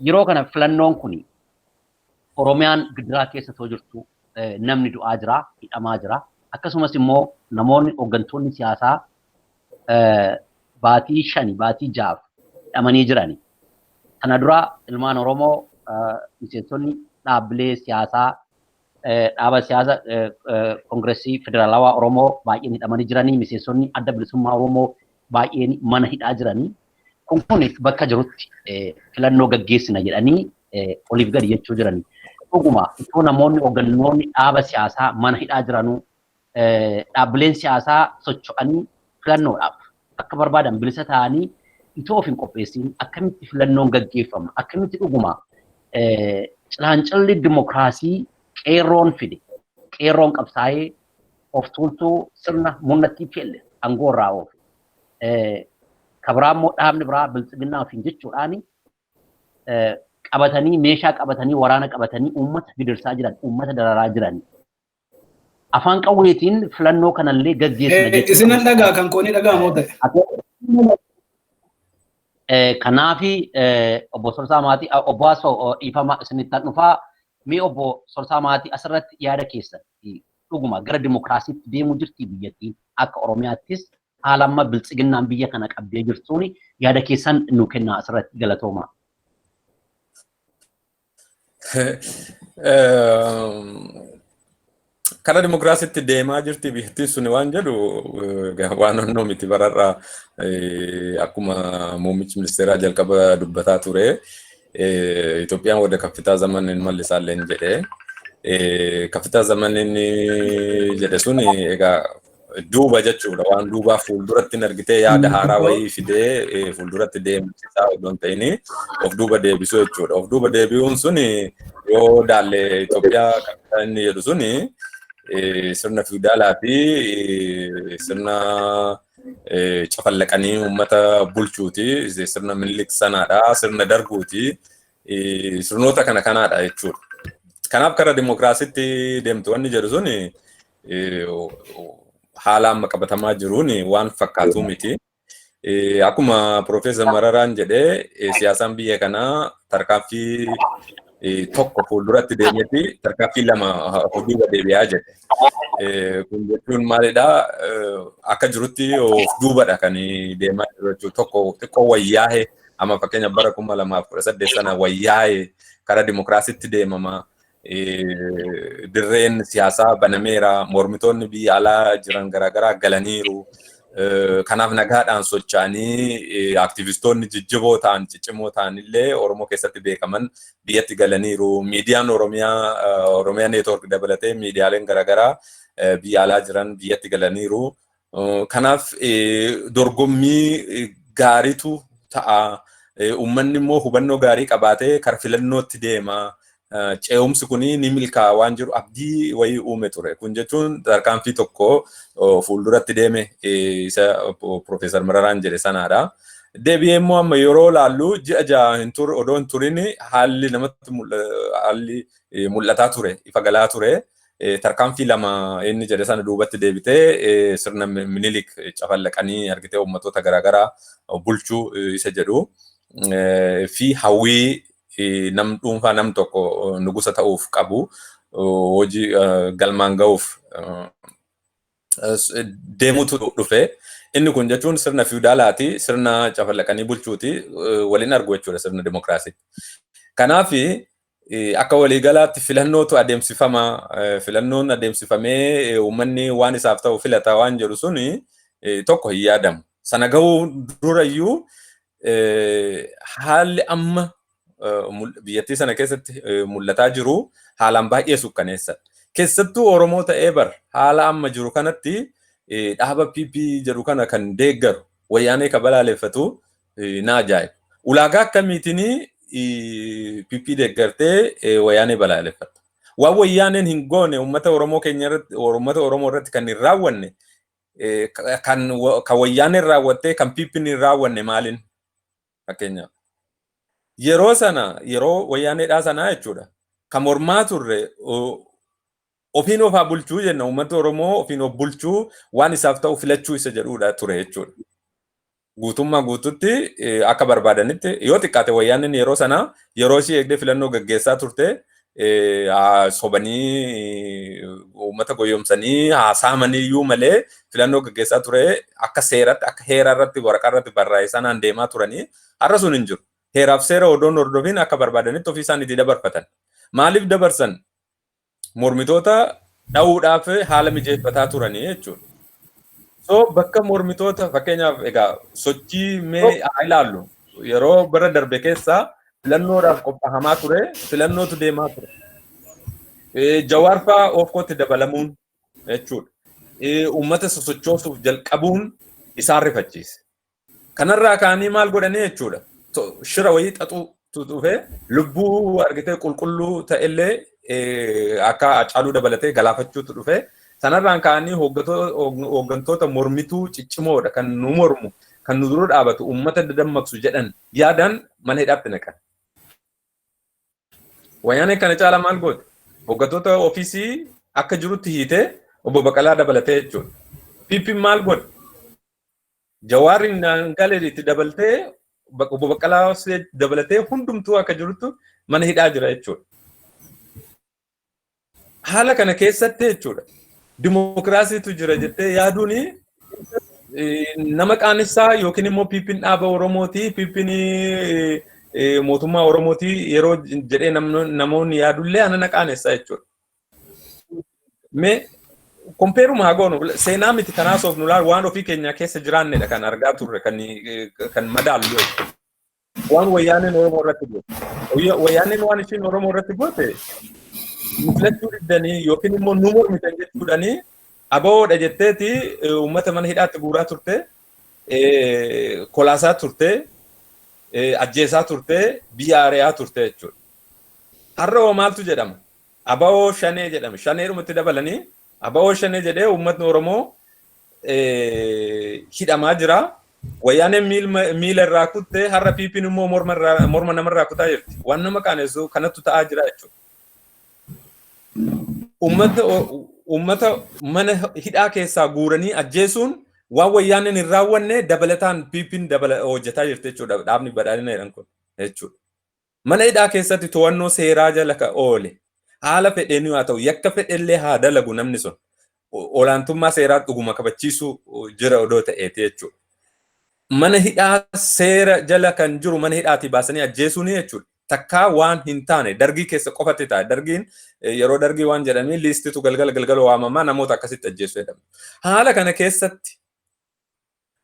Speaker 1: Yeroo kana filannoon kun Oromiyaan gidiraa keessa too jirtu namni du'aa jira, hidhamaa jira. Akkasumas immoo namoonni hooggantoonni siyaasaa baatii 5, baatii 6f hidhamanii jirani. Kana dura ilmaan Oromoo miseensonni dhaabbilee siyaasaa, dhaaba siyaasa Koongireesii Federaalawaa Oromoo baay'een hidhamanii jiranii, miseensonni Adda Bilisummaa Oromoo baay'een mana hidhaa jiranii. Kun bakka jirutti filannoo gaggeessina jedhanii oliif gadi jechuu jiranii. Dhuguma itoo namoonni hooggantoonni dhaaba siyaasaa mana hidhaa jiranuu, dhaabbileen siyaasaa socho'anii filannoodhaaf akka barbaadan bilisa ta'anii itoo of hin qopheessin akkamitti filannoon gaggeeffama? Akkamitti dhuguma cilaancilli dimokiraasii qeerroon fide, qeerroon qabsaa'ee of tuultuu sirna murna TPLF aangoo irraa oofe, Ka biraa immoo dhaabni biraa biltsiginnaa ofiin jechuudhaan qabatanii meeshaa qabatanii waraana qabatanii uummata gidirsaa jiran, uummata dararaa jiran. Afaan qawweetiin filannoo kanallee gaggeessina jechuudha.
Speaker 4: Isinan dhagaa kan koonii dhagaa moo ta'e?
Speaker 1: Kanaafi obbo Sorsaa Maatii, obbo Asoo dhiifama isinittan dhufaa. Mee obbo Sorsaa Maatii asirratti yaada keessan dhuguma gara dimokiraasiitti deemuu jirti biyyattiin akka Oromiyaattis haala amma biltsiginnaan biyya kana qabdee jirtuun yaada keessan nu kennaa asirratti galatooma.
Speaker 3: Kara dimokiraasiitti deemaa jirti biyyattiin suni waan jedhu waan onnoo miti bararraa akkuma muummichi ministeeraa jalqaba dubbataa ture. Itoophiyaan wada kaffitaa zamanin mallisaalleen jedhee kaffitaa zamanin jedhe suni egaa duuba jechuudha. Waan duubaa fuulduratti argitee yaada haaraa wayii fidee fuulduratti deemsisaa odoo hin ta'in of duuba deebisuu jechuudha. Of duuba deebi'uun suni yoo daalle Itoophiyaa kaffitaa inni jedhu suni sirna fiwudaalaa fi sirna cafallaqanii uummata bulchuuti. Sirna Minilik sanaadha. Sirna darguuti. Sirnoota kana kanaadha jechuudha. Kanaaf kara dimokiraasiitti deemtu wanni jedhu suni haala amma qabatamaa jiruun waan fakkaatu miti. Akkuma Piroofeesar Mararaan jedhee siyaasaan biyya kanaa tarkaanfii tokko fuulduratti deemeeti tarkaanfii lama duuba deebi'aa jedhe. Kun jechuun maalidhaa? Akka jirutti of duubadha kan deemaa jiru jechuudha. Tokko xiqqoo wayyaa'ee amma fakkeenya bara 2018 sana wayyaa'ee karaa dimokiraasiitti deemama. Dirreen siyaasaa banameera. Mormitoonni biyya alaa jiran garaagaraa galaniiru. Kanaaf nagaadhaan socho'anii aktivistoonni jijjiboo ta'an ciccimoo ta'an illee Oromoo keessatti beekaman biyyatti galaniiru. Miidiyaan Oromiyaa Oromiyaa Neetwoork dabalatee miidiyaaleen garaagaraa biyya alaa jiran biyyatti galaniiru. Kanaaf dorgommii gaariitu ta'a. Uummanni immoo hubannoo gaarii qabaatee kara filannootti deema. Ce'umsi kun ni milkaa'a waan jiru abdii wayii uume ture. Kun jechuun tarkaanfii tokko fuulduratti deeme isa Piroofeesar Mararaan jedhe sanaadha. Deebi'ee immoo amma yeroo laallu ji'a 6 hin turre odoo hin turin haalli namatti haalli mul'ataa ture ifa galaa ture. Tarkaanfii lama inni jedhe sana duubatti deebitee sirna Minilik cafallaqanii argitee uummattoota garaagaraa bulchuu isa jedhu fi hawwii nam dhuunfaa nam tokko nugusa ta'uuf qabu hojii galmaan ga'uuf deemutu dhufe. Inni kun jechuun sirna fiwudaalaati, sirna cafallaqanii bulchuuti waliin argu jechuudha sirna dimokiraasii. Kanaaf akka waliigalaatti filannootu adeemsifama. Filannoon adeemsifamee uummanni waan isaaf ta'u filata waan jedhu suni tokko hin yaadamu. Sana gahuu durayyuu haalli amma biyyattii sana keessatti mul'ataa jiru haalaan baay'ee sukkaneessa. Keessattuu Oromoo ta'ee bar haala amma jiru kanatti dhaaba PP jedhu kana kan deeggaru wayyaanee kan balaaleffatu na ajaa'iba. Ulaagaa akkamiitiin PP deeggartee wayyaanee balaaleffatta? Waan wayyaaneen hin goone uummata Oromoo keenya irratti uummata Oromoo irratti kan hin raawwanne kan wayyaaneen raawwattee kan PP'n hin raawwanne maaliin? Fakkeenyaaf. Yeroo sana yeroo wayyaaneedhaa sanaa jechuudha. Kan mormaa turre ofiin ofaa bulchuu jenna uummata Oromoo ofiin of bulchuu waan isaaf ta'u filachuu isa jedhudha ture jechuudha. Guutummaa guututti akka barbaadanitti yoo xiqqaate wayyaaneen yeroo sana yeroo ishee eegdee filannoo gaggeessaa turte sobanii uummata goyyomsanii haasaamanii iyyuu malee filannoo gaggeessaa ture akka seeratti akka heera irratti waraqaa irratti barraa'e sanaan deemaa turanii har'a sun hin jiru. Heeraaf seera odoon hordofin akka barbaadanitti ofii isaaniitii dabarfatan. Maaliif dabarsan? Mormitoota dha'uudhaaf haala mijeeffataa turanii jechuudha. So bakka mormitoota fakkeenyaaf egaa sochii mee haa ilaallu yeroo bara darbe keessaa filannoodhaaf qophaa'amaa ture filannootu deemaa ture. Jawaar fa'aa of kootti dabalamuun jechuudha. Uummata sosochoosuuf jalqabuun isaan rifachiise. Kanarraa ka'anii maal godhanii jechuudha. Shira wayii xaxuutu dhufee lubbuu argitee qulqulluu ta'ellee akka Hacaaluu dabalatee galaafachuutu dhufee sanarraan ka'anii hooggantoota mormituu ciccimoodha kan nu mormu kan nu dura dhaabatu, uummata dadammaqsu jedhan yaadaan mana hidhaatti naqan. Wayyaaneen kana caala maal goote? Hoggantoota ofiisii akka jirutti hiitee, obbo Baqalaa dabalatee jechuudha. PP'n maal godhe? Jawaarri galee itti dabaltee, obbo Baqqalaa dabalatee hundumtuu akka jirutti mana hidhaa jira jechuudha. Haala kana keessatti jechuudha, dimokiraasiitu jira jettee yaaduun nama qaanessaa yookiin immoo PP'n dhaaba Oromooti, PP'n mootummaa Oromooti yeroo jedhee namoonni yaadullee ana na qaanessaa jechuudha. Mee compare uma haa goonu. Seenaa miti kanaas of nu laal, waan ofii keenya keessa jiraannedha kan argaa turre, kan madaallu jechuudha. Waan Wayyaaneen Oromoo irratti goote. Wayyaaneen waan ishiin Oromoo irratti goote, nu filachuu diddanii yookiin immoo nu mormitan jechuudhanii, abawoodha jetteeti uummata mana hidhaatti guuraa turte, kolaasaa turte, ajjeesaa turte, biyya ari'aa turte jechuudha. Har'a hoo maaltu jedhama? Abawoo Shanee jedhama. Shaneedhumatti dabalanii abawoo Shanee jedhee uummatni Oromoo hidhamaa jira. Wayyaaneen miila irraa kutte, har'a PP'n immoo morma namarraa kutaa jirti. Waan nama qaanessu kanattu ta'aa jira jechuudha. Uummata mana hidhaa keessaa guuranii ajjeesuun waan Wayyaaneen hin raawwanne dabalataan PP'n dabala hojjetaa jirti jechuudha. Dhaabni Badhaadhina jedhan kun jechuudha. Mana hidhaa keessatti to'annoo seeraa jala ka oole, haala fedheen haa ta'u, yakka fedhellee haa dalagu, namni sun olaantummaa seeraa dhuguma kabachiisuu jira odoo ta'eeti jechuudha. Mana hidhaa seera jala kan jiru mana hidhaatii baasanii ajjeesuuni jechuudha. Takkaa waan hin taane Dargii keessa qofatti ta'a. Dargiin yeroo Dargii waan jedhanii liistitu galgala galgala waamamaa namoota akkasitti ajjeessu jedhama. Haala kana keessatti,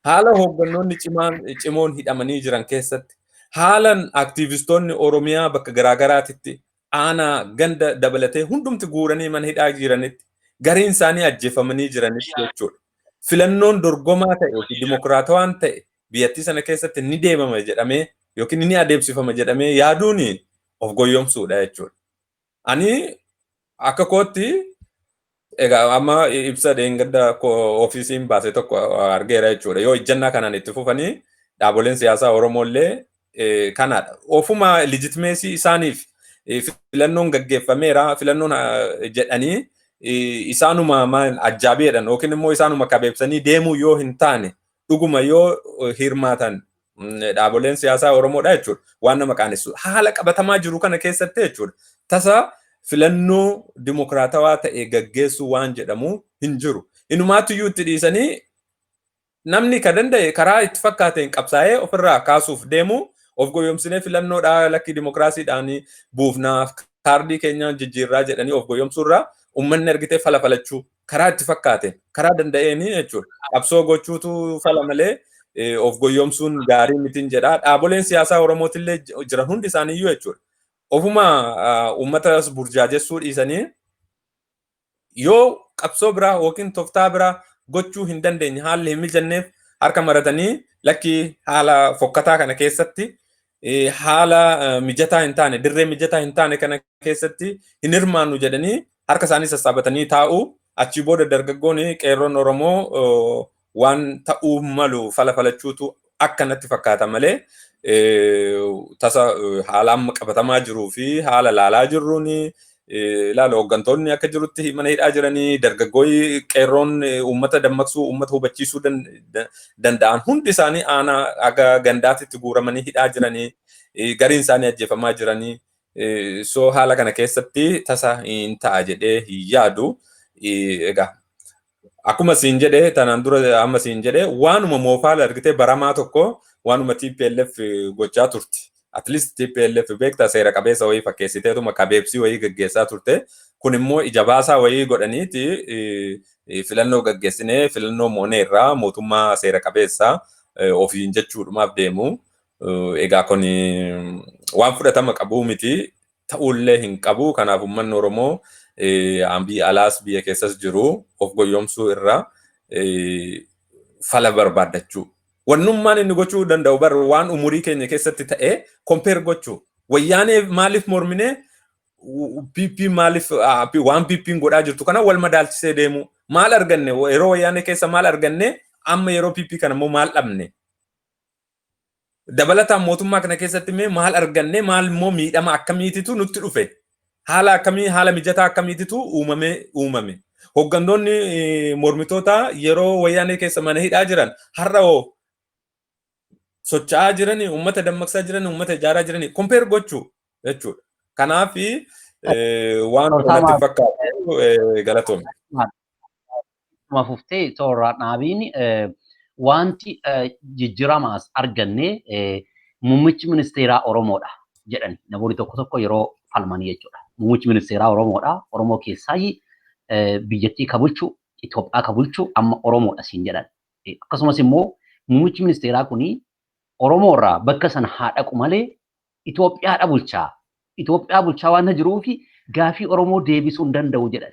Speaker 3: haala hooggannoonni cimaan cimoon hidhamanii jiran keessatti, haalan aktiivistoonni Oromiyaa bakka garaagaraatitti aanaa ganda dabalatee hundumti guuranii mana hidhaa jiranitti, gariin isaanii ajjeefamanii jiranitti jechuudha. Filannoon dorgomaa ta'e fi dimokiraatawaan ta'e biyyattii sana keessatti ni deemama jedhamee yookiin ni adeemsifama jedhamee yaaduun of goyyomsuudha jechuudha. Ani akka kootti egaa amma ibsa dheengadda ofiisiin baase tokko argeera jechuudha. Yoo ijjannaa kanaan itti fufanii dhaaboleen siyaasaa Oromoo illee kanaadha. Ofuma legitimacy isaaniif filannoon gaggeeffameera, filannoon jedhanii isaanuma maal ajjaabeedhan yookiin immoo isaanuma kabeebsanii deemuu yoo hin taane, dhuguma yoo hirmaatan dhaaboleen siyaasaa Oromoodha jechuudha. Waan nama qaanessu. Haala qabatamaa jiru kana keessatti jechuudha, tasa filannoo dimokiraatawaa ta'e gaggeessuu waan jedhamu hin jiru. Inumaatuyyuu itti dhiisanii namni ka danda'e karaa itti fakkaateen qabsaa'ee ofirraa kaasuuf deemu, of goyyomsinee filannoodhaa lakkii dimokiraasiidhaan buufnaa, kaardii keenyaan jijjiirraa jedhanii of goyyomsuurraa, uummanni argitee fala falachuu karaa itti fakkaateen, karaa danda'een jechuudha. Qabsoo gochuutu fala malee of goyyomsuun gaarii mitiin jedha. Dhaaboleen siyaasaa Oromootillee jiran hundi isaaniiyyuu jechuudha, ofuma uummata burjaajessuu dhiisanii, yoo qabsoo biraa yookiin tooftaa biraa gochuu hin dandeenye, haalli hin mijanneef, harka maratanii lakkii haala fokkataa kana keessatti, haala mijataa hin taane, dirree mijataa hin taane kana keessatti hin hirmaannu jedhanii harka isaanii sassaabatanii taa'u. Achii booda dargaggoon qeerroon Oromoo waan ta'uu malu fala falachuutu akkanatti fakkaata malee, tasa haala amma qabatamaa jiruu fi haala laalaa jirruun, ilaala, hooggantoonni akka jirutti mana hidhaa jiranii, dargaggooyi qeerroon uummata dammaqsuu, uummata hubachiisuu danda'an hundi isaanii aanaa aga gandaatitti guuramanii hidhaa jiranii, gariin isaanii ajjeefamaa jiranii. So haala kana keessatti tasa hin ta'a jedhee hin yaadu. Egaa akkuma siin jedhe tanaan dura, amma siin jedhe, waanuma moofaala argitee baramaa tokko, waanuma TPLF gochaa turte. At least TPLF beektaa seera qabeessa wayii fakkeessiteetuma kabeebsii wayii gaggeessaa turte. Kun immoo ija baasaa wayii godhaniiti filannoo gaggeessinee filannoo mooneerraa mootummaa seera qabeessaa ofiin jechuudhumaaf deemu. Egaa kun waan fudhatama qabuu miti, ta'ullee hin qabu. Kanaaf uummanni Oromoo biyya alaas biyya keessas jiru of goyyomsuu irraa fala barbaaddachuu. Wannummaan inni gochuu danda'u bar waan umurii keenya keessatti ta'ee compare gochuu. Wayyaanee maaliif morminee, PP maaliif, waan PP'n godhaa jirtu kana wal madaalchisee deemu. Maal arganne yeroo Wayyaanee keessa, maal arganne amma yeroo PP kana immoo maal dhabne? Dabalataan mootummaa kana keessatti mee maal arganne, maal immoo miidhama akkamiititu nutti dhufe? Haala akkamii, haala mijataa akkamiititu uumame? Hooggantoonni mormitoota yeroo Wayyaanee keessa mana hidhaa jiran har'a hoo socho'aa jiranii, uummata dammaqsaa jiranii, uummata ijaaraa jiranii compare gochuu jechuudha. Kanaaf waan natti fakkaatu, galatoome.
Speaker 1: Fuftee toora dhaabiin wanti jijjiiramaas arganne muummichi ministeeraa Oromoodha jedhan namoonni tokko tokko yeroo falmanii jechuudha. Muummichi ministeeraa Oromoodha. Oromoo keessaa biyyattii ka bulchu, Itoophiyaa ka bulchu amma Oromoodha siin jedhan. Akkasumas immoo muummichi ministeeraa kuni Oromoo irraa bakka sana haa dhaqu malee Itoophiyaadha bulchaa. Itoophiyaa bulchaa waan jiruufi gaafii Oromoo deebisuu hin danda'u jedhan.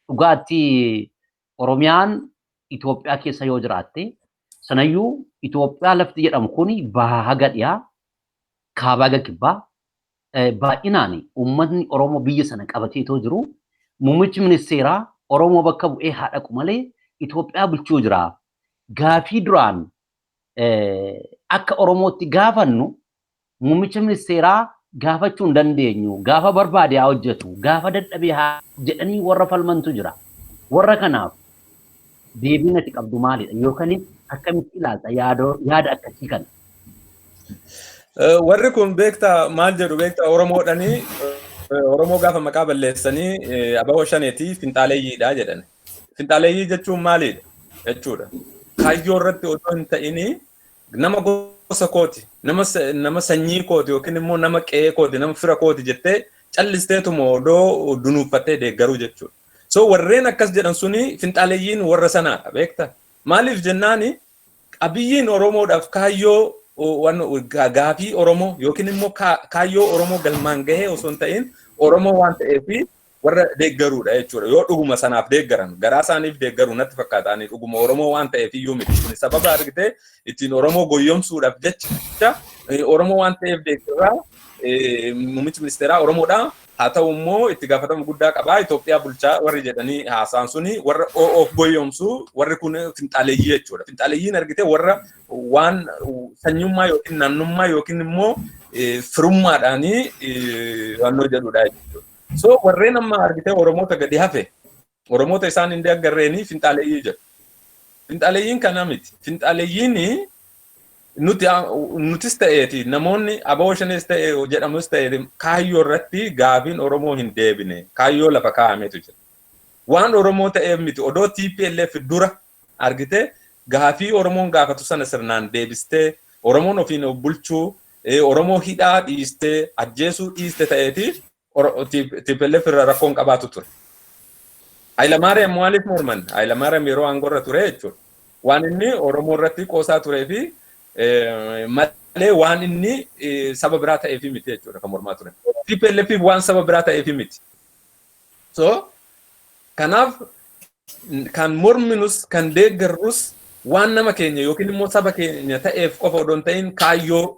Speaker 1: Dhugaatti Oromiyaan Itoophiyaa keessa yoo jiraatte, sanayyuu Itoophiyaa lafti jedhamu kuni bahaa haga dhiyaa, kaabaa haga kibbaa baay'inaan uummatni Oromoo biyya sana qabateetoo jiru, muummichi ministeeraa Oromoo bakka bu'ee haa dhaqu malee Itoophiyaa bulchuu jira. Gaafii duraan akka Oromootti gaafannu muummicha ministeeraa gaafachuu hin dandeenyu. Gaafa barbaade haa hojjetu, gaafa dadhabee haa jedhanii warra falmantu jira. Warra kanaaf deebiin ati qabdu maalidha? Yookaan akkamitti ilaalta yaada akkasii kana?
Speaker 3: Warri kun beektaa maal jedhu beektaa? Oromoodhanii Oromoo gaafa maqaa balleessanii abawoo shaneetii finxaaleeyyiidha jedhan. Finxaaleeyyii jechuun maalidha jechuudha? Kaayyoo irratti otoo hin ta'inii nama gosa kooti, nama sanyii kooti yookiin immoo nama qe'ee kooti, nama fira kooti jettee callisteetuma odoo dunuuffattee deeggaruu jechuudha. So warreen akkas jedhan suni finxaaleeyyiin warra sanaadha, beektaa? Maaliif jennaani, Abiyyiin Oromoodhaaf kaayyoo gaafii Oromoo yookiin immoo kaayyoo Oromoo galmaan gahee osoo hin ta'in Oromoo waan ta'eef warra deeggaruudha jechuudha. Yoo dhuguma sanaaf deeggaran, garaa isaaniif deeggaru natti fakkaata. Ani dhuguma Oromoo waan ta'eef iyyuu miti. Kun sababa argitee ittiin Oromoo goyyomsuudhaaf jecha Oromoo waan ta'eef deeggaraa, muummichi ministeeraa Oromoodha. Haa ta'u immoo itti gaafatama guddaa qabaa, Itoophiyaa bulchaa warri jedhanii haasaan suni warra of goyyomsu, warri kun finxaaleeyyii jechuudha. Finxaaleeyyiin argitee warra waan sanyummaa yookiin naannummaa yookiin immoo firummaadhaanii waannoo jedhudha jechuudha. So warreen amma argitee Oromoota gadi hafe, Oromoota isaan hin deeggarreenii finxaaleeyyii jedhu. Finxaaleeyyiin kana miti. Finxaaleeyyiin nuti nutis ta'eeti, namoonni aboo shanis ta'e jedhamus ta'e, kaayyoo irratti gaafiin Oromoo hin deebine, kaayyoo lafa kaa'ameetu jira. Waan Oromoo ta'eef miti. Odoo TPLF dura argite gaafii Oromoon gaafatu sana sirnaan deebistee, Oromoon ofiin of bulchuu, Oromoo hidhaa dhiistee, ajjeesuu dhiiste ta'eeti, TPLF irra rakkoon qabaatu ture. Hayilamaariyaam maaliif morman? Hayilamaariyaam yeroo aangoo ture jechuudha. Waan inni Oromoo irratti qoosaa turee fi malee waan inni saba biraa ta'eef miti jechuudha kan mormaa ture. TPLF waan saba biraa ta'eef miti. So kanaaf kan morminus kan deeggarrus waan nama keenya yookiin immoo saba keenya ta'eef qofa odoo hin ta'in kaayyoo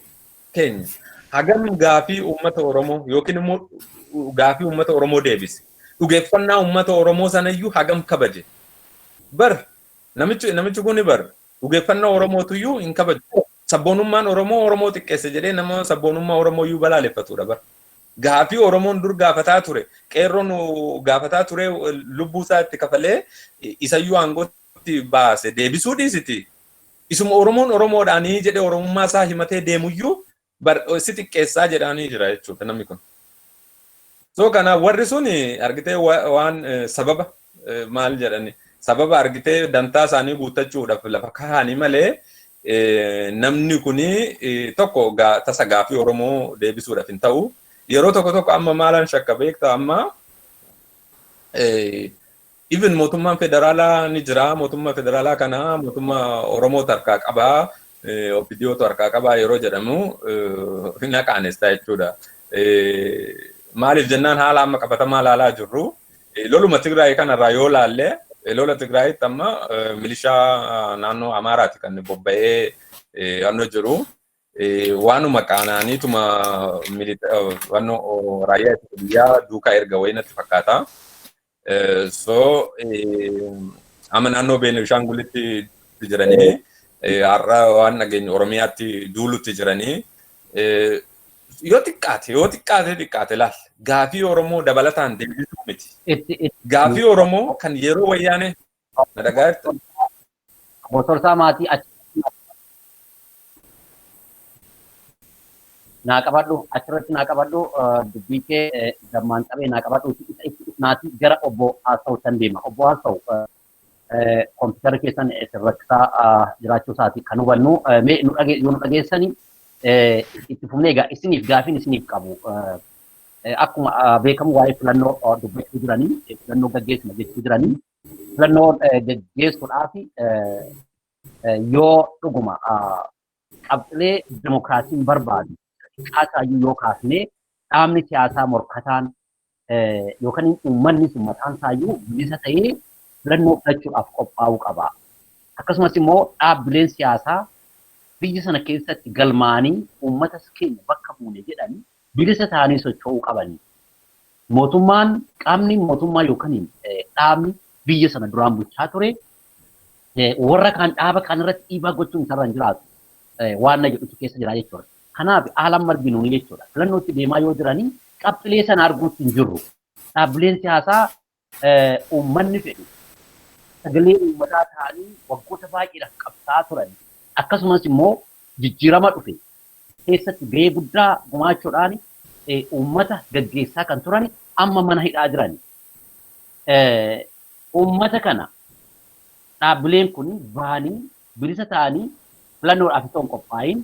Speaker 3: keenya hagam gaafii uummata Oromoo yookiin immoo gaafii uummata Oromoo deebise. Dhugeeffannaa uummata Oromoo sanayyuu hagam kabaje. Bar namichi kun bar dhugeeffannaa Oromootuyyuu hin kabaju. Sabboonummaan Oromoo Oromoo xiqqeesse jedhee nama sabboonummaa Oromoo iyyuu balaaleffatudha bar. Gaafii Oromoon dur gaafataa ture, qeerroon gaafataa ture, lubbuu isaa itti kafalee isayyuu aangootti baase deebisuu dhiisiti. Isuma Oromoon Oromoodhaanii jedhee Oromummaa isaa himatee deemuyyuu bar si xiqqeessaa jedhaanii jira jechuudha namni kun. So kanaaf warri sun argitee waan sababa maal jedhani, sababa argitee dantaa isaanii guuttachuudhaaf lafa kaa'anii malee namni kuni tokko tasa gaafii Oromoo deebisuudhaaf hin ta'u. Yeroo tokko tokko amma maalaan shakka beektaa? Amma even mootummaan federaalaa ni jira. Mootummaa federaalaa kana mootummaa Oromootu harkaa qabaa, OPDOtu harkaa qabaa yeroo jedhamu hin haqaanessa jechuudha. Maaliif jennaan, haala amma qabatamaa ilaalaa jirru, loluma Tigraay kanarraa yoo laalle, lola Tigraayitti amma milishaa naannoo Amaaraati kan bobba'ee naannoo jiru. Waanuma qaanaaniituma wannoo raayyaa ittisa biyyaa duukaa erga wayii natti fakkaata. So amma naannoo Beenishaangulitti jiranii Har'a waan dhageenyu Oromiyaatti duulutti jiranii. Yoo xiqqaate, yoo xiqqaate xiqqaate, laal, gaafii Oromoo dabalataan deebisuu miti. Gaafii Oromoo kan yeroo Wayyaanee na dhagaa jirta.
Speaker 1: Sorsaa Maatii, achi naa qabadhu, achirratti naa qabadhu, dubbii kee dammaan qabee naa qabadhu. Isa itti dhufnaatii gara obbo Haasa'u san deema. Obbo Haasa'u, kompiitara keessan sirrakkisaa jiraachuu isaati kan hubannu. Mee yoo nu dhageessani itti fufnee egaa isiniif gaafiin isiniif qabu. Akkuma beekamu waa'ee filannoo dubbachuu jiranii, filannoo gaggeessina jechuu jiranii, filannoo gaggeessuudhaaf yoo dhuguma qabxilee dimokiraasiin barbaadu xiqqaasaayyuu yoo kaasnee, dhaabni siyaasaa morkataan yookaan uummanni sun mataan isaayyuu bilisa ta'ee filannoo filachuudhaaf qophaa'uu qaba. Akkasumas immoo dhaabbileen siyaasaa biyya sana keessatti galmaanii uummata keenya bakka buune jedhanii bilisa ta'anii socho'uu qabani. Mootummaan, qaamni mootummaa yookaan dhaabni biyya sana duraan bulchaa ture warra kaan, dhaaba kaan irratti dhiibbaa gochuun isarra hin jiraatu waan na jedhutu keessa jira jechuudha. Kanaaf haalaan marginuuni jechuudha. Filannootti deemaa yoo jiranii qabxilee sana arguutti hin jirru. Dhaabbileen siyaasaa uummanni fedhu, sagalee uummataa ta'anii waggoota baay'eedhaaf qabsaa'aa turan, akkasumas immoo jijjiirama dhufe keessatti gahee guddaa gumaachuudhaan uummata gaggeessaa kan turan amma mana hidhaa jiran. Uummata kana dhaabbileen kun bahanii bilisa ta'anii filannoodhaaf itoo hin qophaa'in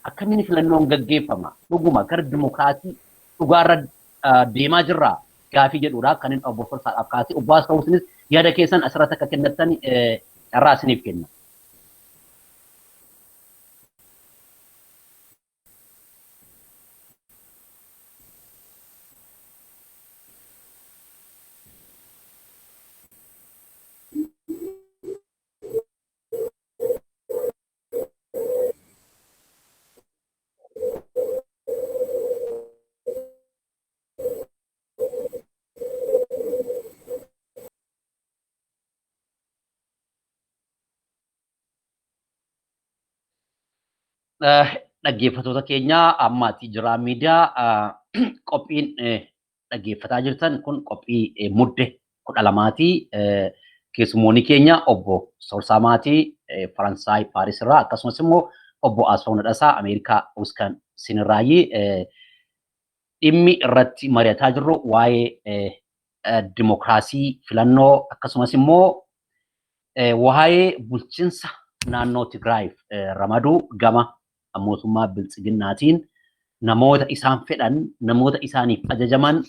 Speaker 1: akkamiin filannoon gaggeeffama? Dhuguma gara dimokiraasii dhugaarra deemaa jirraa gaafii jedhudha kan inni obbo Sorsaadhaaf kaasee. Obbo Haasa'uusinis yaada keessan asirratti akka kennattan carraa isiniif kenna. Dhaggeeffattoota keenya, ammaatii Jiraa Miidiyaa, qophiin dhaggeeffataa jirtan kun qophii Mudde 12ti. Keessummoonni keenya obbo Sorsaa Maatii Faransaay Paaris irraa, akkasumas immoo obbo Asfaw Nadhasaa Ameerikaa Wisconsin irraayi. Dhimmi irratti mari'ataa jirru waa'ee dimokiraasii, filannoo, akkasumas immoo waa'ee bulchiinsa naannoo Tigraayiif ramaduu gama mootummaa Biltsiginnaatiin namoota isaan fedhan, namoota isaaniif ajajaman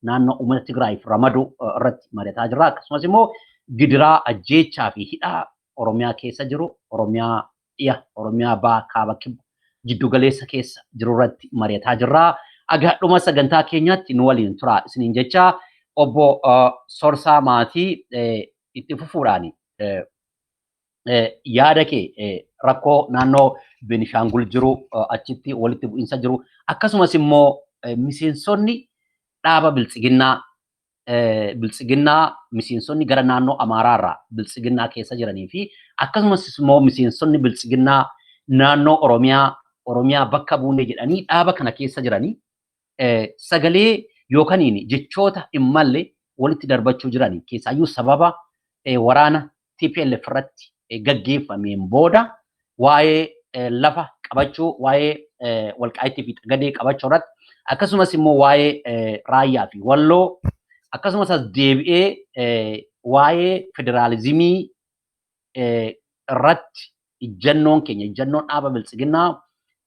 Speaker 1: naannoo uummata Tigraayiif ramaduu irratti mari'ataa jirra. Akkasumas immoo gidiraa, ajjeechaa fi hidhaa Oromiyaa keessa jiru, Oromiyaa dhiya, Oromiyaa baha, kaaba, kibba, jiddugaleessa keessa jiru irratti mari'ataa jirra. Aga dhuma sagantaa keenyaatti nu waliin tura isiniin jecha. Obbo Sorsaa Maatii, itti fufuudhaan yaada kee rakkoo naannoo Benishaangul jiru, achitti walitti bu'insa jiru, akkasumas immoo miseensonni dhaaba Biltsiginnaa, miseensonni gara naannoo Amaaraarraa Biltsiginnaa keessa jiranii fi akkasumas immoo miseensonni Biltsiginnaa naannoo Oromiyaa bakka buune jedhanii dhaaba kana keessa jiranii sagalee yookaan jechoota hin malle walitti darbachuu jiranii, keessaayyuu sababa waraana TPLF irratti gaggeeffameen booda waa'ee lafa qabachuu, waa'ee Walqaayitii fi Xagadee qabachuu irratti, akkasumas immoo waa'ee Raayyaa fi Walloo, akkasumas as deebi'ee waa'ee federaalizimii irratti ijjannoon keenya, ijjannoon dhaaba Biltsiginnaa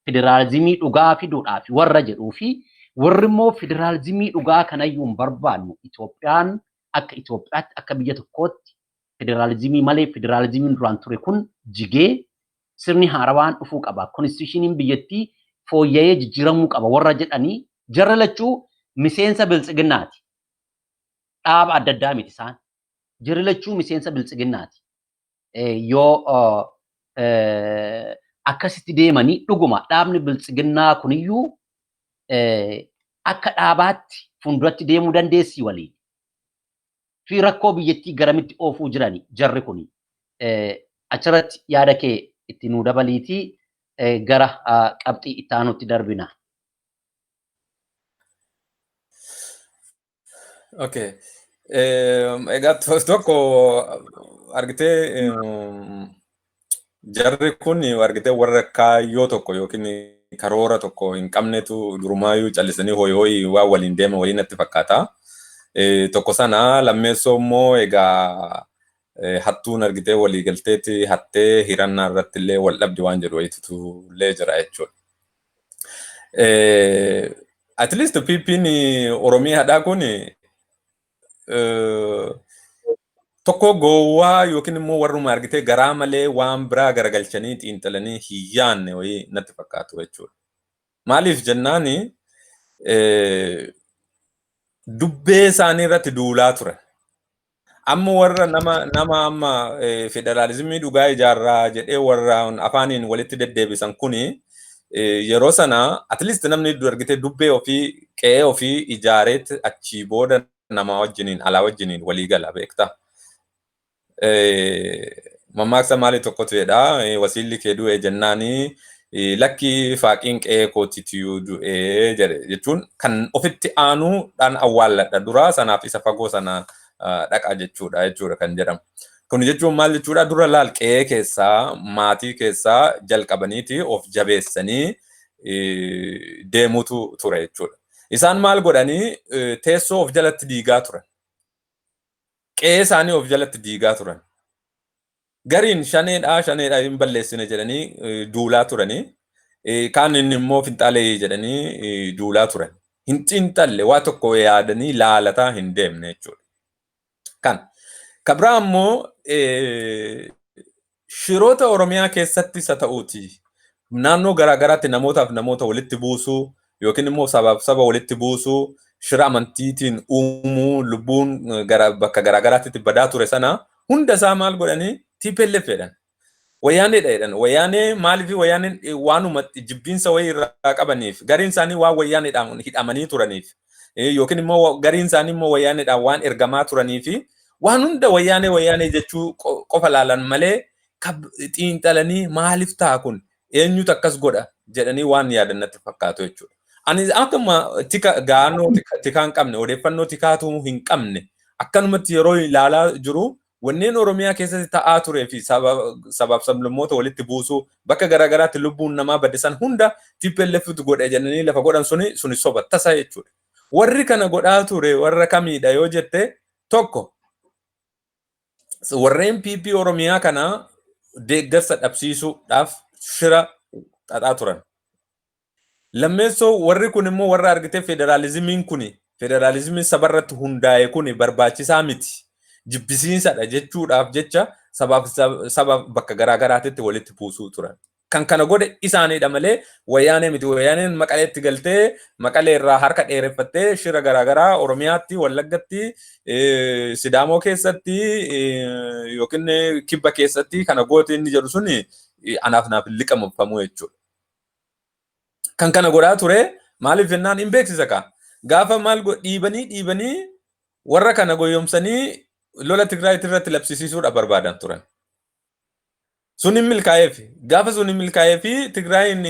Speaker 1: federaalizimii dhugaa fiduudhaaf warra jedhuu fi warri immoo federaalizimii dhugaa kanayyuu hin barbaannu, Itoophiyaan akka Itoophiyaatti, akka biyya tokkootti federaalizimii malee, federaalizimiin duraan ture kun jigee sirni haarawaan dhufuu qaba. Konstitushiniin biyyattii fooyya'ee jijjiiramuu qaba warra jedhanii, jarra lachuu miseensa Biltsiginnaati. Dhaaba adda addaa miti isaan. Jarri lachuu miseensa Biltsiginnaati. Yoo akkasitti deemanii dhuguma dhaabni Biltsiginnaa kuniyyuu akka dhaabaatti fuulduratti deemuu dandeessi waliin fi rakkoo biyyattii garamitti oofuu jirani jarri kuni? Achirratti yaada kee itti nuu dabaliitii gara qabxii itti aanutti darbina.
Speaker 3: Okay. Egaa tokko argitee jarri kun argitee warra kaayyoo tokko yookiin karoora tokko hin qabnetu durumaayyuu callisanii hoyi hoyi waan waliin deeman waliin natti fakkaata. Tokko sana lammeessoo immoo egaa hattuun argitee walii galteetti hattee hirannaa irratti illee wal dhabdi waan jedhu wayitutu illee jira jechuudha. At least PP'n Oromiyaadhaa kun tokko gowwaa yookiin immoo warruma argitee garaa malee waan biraa garagalchanii xiinxalanii hin yaanne wayii natti fakkaatu jechuudha. Maaliif jennaani dubbee isaanii irratti duulaa ture. Amma warra nama amma federaalizimii dhugaa ijaarraa jedhee warra afaaniin walitti deddeebisan kuni yeroo sana at least namni argitee dubbee ofii qe'ee ofii ijaareet achii booda nama wajjiniin alaa wajjiniin walii gala beektaa. Mammaaksa maalii tokkotu jedha wasiilli kee du'e jennaanii lakki faaqiin qe'ee kootiitu du'e jedhe jechuun kan ofitti aanuudhaan awwaalladha dura sanaaf isa fagoo sana dhaqa jechuudha kan jedhamu. Kun jechuun maal jechuudha dura laal qe'ee keessaa maatii keessaa jalqabaniiti of jabeessanii deemuutu ture jechuudha. Isaan maal godhanii teessoo of jalatti diigaa turan. Qe'ee isaanii of jalatti diigaa turan. Gariin shaneedhaa hin balleessine jedhanii duulaa turanii. Kaan inni immoo finxaalee jedhanii duulaa turan. Hin xiinxalle waa tokko yaadanii laalataa hin deemne jechuudha. Kan kabraa immoo shiroota Oromiyaa keessatti isa ta'uuti. Naannoo garaagaraatti namootaaf namoota walitti buusuu yookiin immoo sabaaf saba walitti buusuu shira amantiitiin uumuu lubbuun bakka garaagaraatti badaa ture sana hunda isaa maal godhanii TPLF jedhan. Wayyaaneedha jedhan. Wayyaanee maaliif wayyaaneen waanuma jibbiinsa wayii irraa qabaniif gariin isaanii waan wayyaaneedhaan hidhamanii turaniif yookiin immoo gariin isaanii immoo wayyaaneedhaan waan ergamaa turanii fi waan hunda wayyaanee wayyaanee jechuu qofa laalan malee xiinxalanii maaliif ta'a kun eenyutu akkas godha jedhanii waan yaadan natti fakkaatu jechuudha. Ani akkuma tika gaanoo tikaa hin qabne odeeffannoo tikaatu hin qabne akkanumatti yeroo ilaalaa jiru wanneen Oromiyaa keessatti ta'aa turee fi sabaaf sablammoota walitti buusuu bakka garaagaraatti lubbuun namaa badde san hunda TPLFtu godhe jedhanii lafa godhan suni soba tasa jechuudha. Warri kana godhaa ture warra kamiidha yoo jette tokko warreen PP Oromiyaa kana deeggarsa dhabsiisuudhaaf shira xaxaa turan. Lammeessoo warri kun immoo warra argitee federaalizimiin kuni federaalizimiin sabarratti hundaa'e kuni barbaachisaa miti. Jibbisiinsadha jechuudhaaf jecha sabaaf saba bakka garaagaraatitti walitti buusuu turan. Kan kana godhe isaaniidha malee wayyaanee miti. Wayyaaneen Maqaleetti galtee Maqalee irraa harka dheereffattee shira garaagaraa Oromiyaatti, Wallaggatti, Sidaamoo keessatti yookiin Kibba keessatti kana goote inni jedhu suni anaaf naaf hin liqamfamu jechuudha. Kan kana godhaa ture maaliif jennaan hin beeksisa kaa. Gaafa maal dhiibanii warra kana goyyomsanii lola Tigraay irratti labsisiisuudha barbaadan turan. Sun hin milkaa'eef. Gaafa sun hin milkaa'eef Tigraayin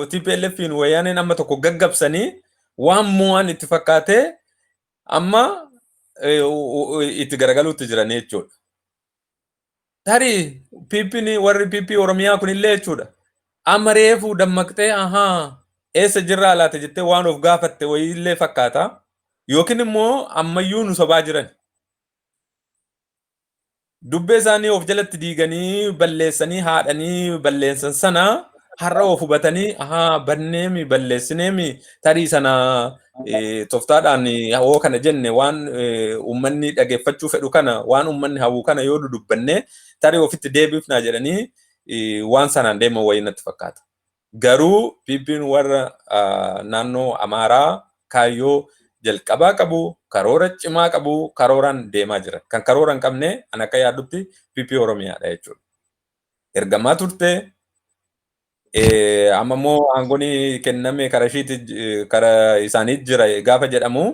Speaker 3: TPLFin wayyaaneen amma tokko gaggabsanii waan mo'an itti fakkaatee amma itti garagaluutti jiran jechuudha. Tarii PP'n warri PP Oromiyaa kunillee jechuudha. Amma reefuu dammaqxee ahaa eessa jirraa laata jettee waan of gaafatte wayiillee fakkaata. Yookiin immoo ammayyuu nu sobaa jiran. Dubbee isaanii of jalatti diiganii balleessanii haadhanii balleessan sana har'a of hubatanii ahaa banneemi balleessineemi tarii sana tooftaadhaan hoo kana jenne waan uummanni dhageeffachuu fedhu kana waan uummanni hawwu kana yoo dudubbanne tarii ofitti deebifnaa jedhanii waan sanaan deeman wayii natti fakkaata. Garuu PP'n warra naannoo Amaaraa kaayyoo jalqabaa qabu, karoora cimaa qabu, karooraan deemaa jira. Kan karoora hin qabne an akka yaadutti PP Oromiyaadha jechuudha. Ergamaa turte amma immoo aangoon kenname karaa ishiitti karaa isaanii jira gaafa jedhamu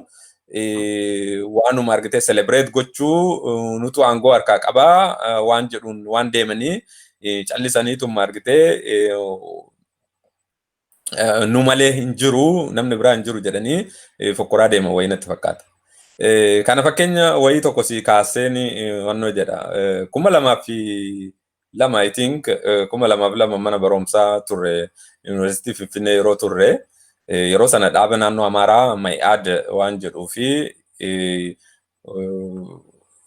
Speaker 3: waanuma argitee celebrate gochuu nutu aangoo harkaa qabaa waan jedhuun waan deemanii Callisaniituma argitee nu malee hin jiru, namni biraa hin jiru jedhanii fokkoraa deeman wayii natti fakkaata. Kana fakkeenya wayii tokko si kaaseen wannoo jedha. 2002, I think, 2002 mana barumsaa turre, Yuunivarsiitii Finfinnee yeroo turre, yeroo sana dhaaba naannoo Amaaraa Mayi'aad waan jedhuu fi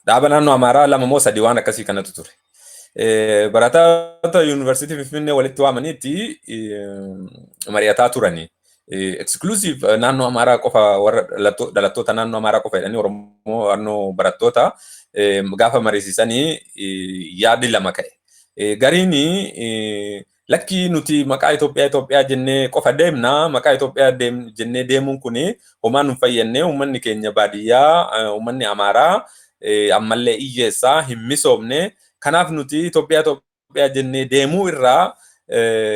Speaker 3: dhaaba naannoo Amaaraa lama moo sadii waan akkasii kanatu ture. Barattoota Yuunivarsiitii Finfinnee walitti waamaniitti mari'ataa turanii. Exclusive naannoo Amaaraa qofa, warra dhalattoota naannoo Amaaraa qofa jedhanii Oromoo naannoo barattoota gaafa mariisisanii yaadni lama ka'e. Gariin lakkii, nuti maqaa Itoophiyaa Itoophiyaa jennee qofa deemna, maqaa Itoophiyaa jennee deemuun kun homaa nu fayyannee, uummanni keenya baadiyyaa, uummanni Amaaraa ammallee hiyyeessaa hin misoomne, kanaaf nuti Itoophiyaa Itoophiyaa jennee deemuu irraa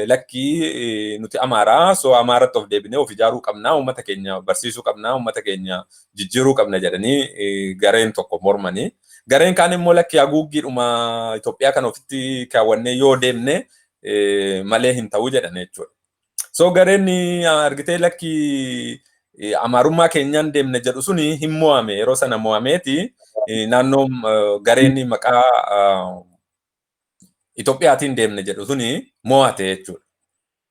Speaker 3: lakkii, nuti Amaaraa, so Amaaratti of deebinee of ijaaruu qabnaa, uummata keenya barsiisuu qabnaa, uummata keenya jijjiiruu qabna jedhanii gareen tokko mormanii. Gareen kaan immoo lakkii, haguuggiidhuma Itoophiyaa kana ofitti kaawwannee yoo deemne malee hin ta'uu jedhan jechuudha. So gareen argitee lakkii, Amaarummaa keenyaan deemne jedhu suni hin mo'ame. Yeroo sana mo'ameeti naannoo gareen maqaa Itoophiyaatiin deemne jedhu suni mo'ate jechuudha.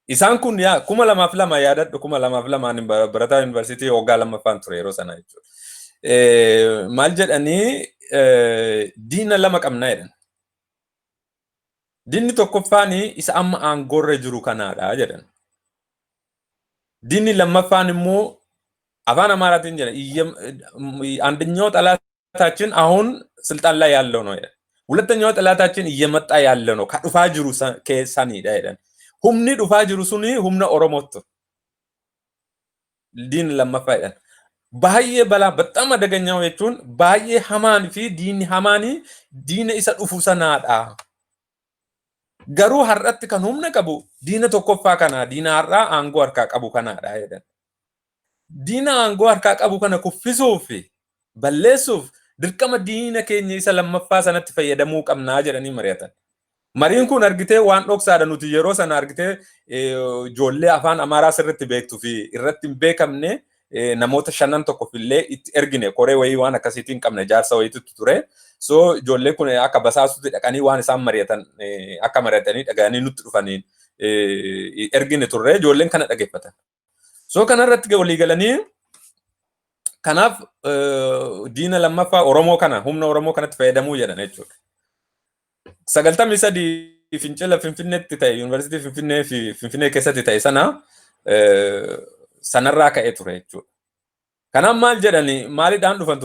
Speaker 3: Isaan kun yaa 2002 yaadadhu, 2002n barataa yuunivarsiitii waggaa lammaffaan ture yeroo sana jechuudha. Maal jedhanii? Diina lama qabna jedhan. Diinni tokkoffaan isa amma aangoorra jiru kanaadha jedhan. Diinni lammaffaan immoo afaan Amaaraatiin jedhan, አንደኛው ጠላታችን አሁን ስልጣን ላይ ያለው ነው jedhan. ሁለተኛው ጠላታችን እየመጣ ያለ ነው, ka dhufaa jiru keessanidha jedhan. Humni dhufaa jiru suni humna Oromootu. Diinni lammaffaa jedhan. Baay'ee balaa በጣም አደገኛው jechuun baay'ee hamaan fi diinni hamaanii diina isa dhufu sanaadha. Garuu har'atti kan humna qabu diina tokkoffaa kana, diina har'aa aangoo harkaa qabu kanaadha jedhan. Diina aangoo harkaa qabu kana kuffisuuf fi balleessuuf dirqama diina keenya isa lammaffaa sanatti fayyadamuu qabnaa jedhanii mari'atan. Mariin kun argitee waan dhoksaadha. Nuti yeroo sana argitee ijoollee afaan Amaaraa sirriitti beektuu fi irratti hin beekamne namoota shanan tokkoof illee itti ergine, koree wayii waan akkasiitiin qabne, jaarsa wayiitu ture. So ijoollee kun akka basaasutti dhaqanii waan isaan mari'atan akka mari'atanii dhaga'anii nutti dhufaniin ergine turre, ijoolleen kana dhageeffatan. So kanarratti walii galanii, kanaaf diina lammaffaa Oromoo kana, humna Oromoo kanatti fayyadamuu jedhan jechuudha. 93 fincila Finfinneetti ta'e, Yuunivarsiitii Finfinnee fi Finfinnee keessatti ta'e sana sanarraa ka'ee ture jechuudha. Kanaaf maal jedhani? Maaliidhaan dhufan?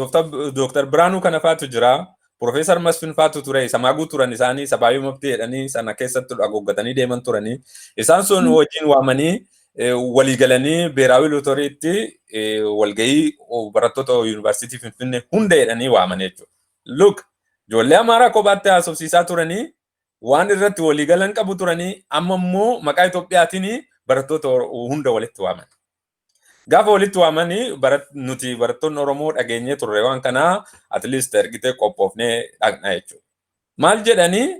Speaker 3: Dooktar Biraanuu kana faatu jira. Profeesar Masfin faatu ture. Samaaguu turan isaanii sabaayuu maftii jedhanii sana keessatti haguuggatanii deeman turanii. Isaan sun wajjin waamanii walii galanii Beeraawii Lootoriitti walgahii barattoota Yuunivarsiitii Finfinnee hunda jedhanii waaman jechuudha. Look, ijoollee Amaaraa kophaatti haasofsiisaa turanii, waan irratti walii galan qabu turanii, amma immoo maqaa Itoophiyaatiin barattoota hunda walitti waaman. Gaafa walitti waamanii nuti barattoonni Oromoo dhageenyee turre waan kanaa, at least ergitee qophoofnee dhaqna jechuudha. Maal jedhanii?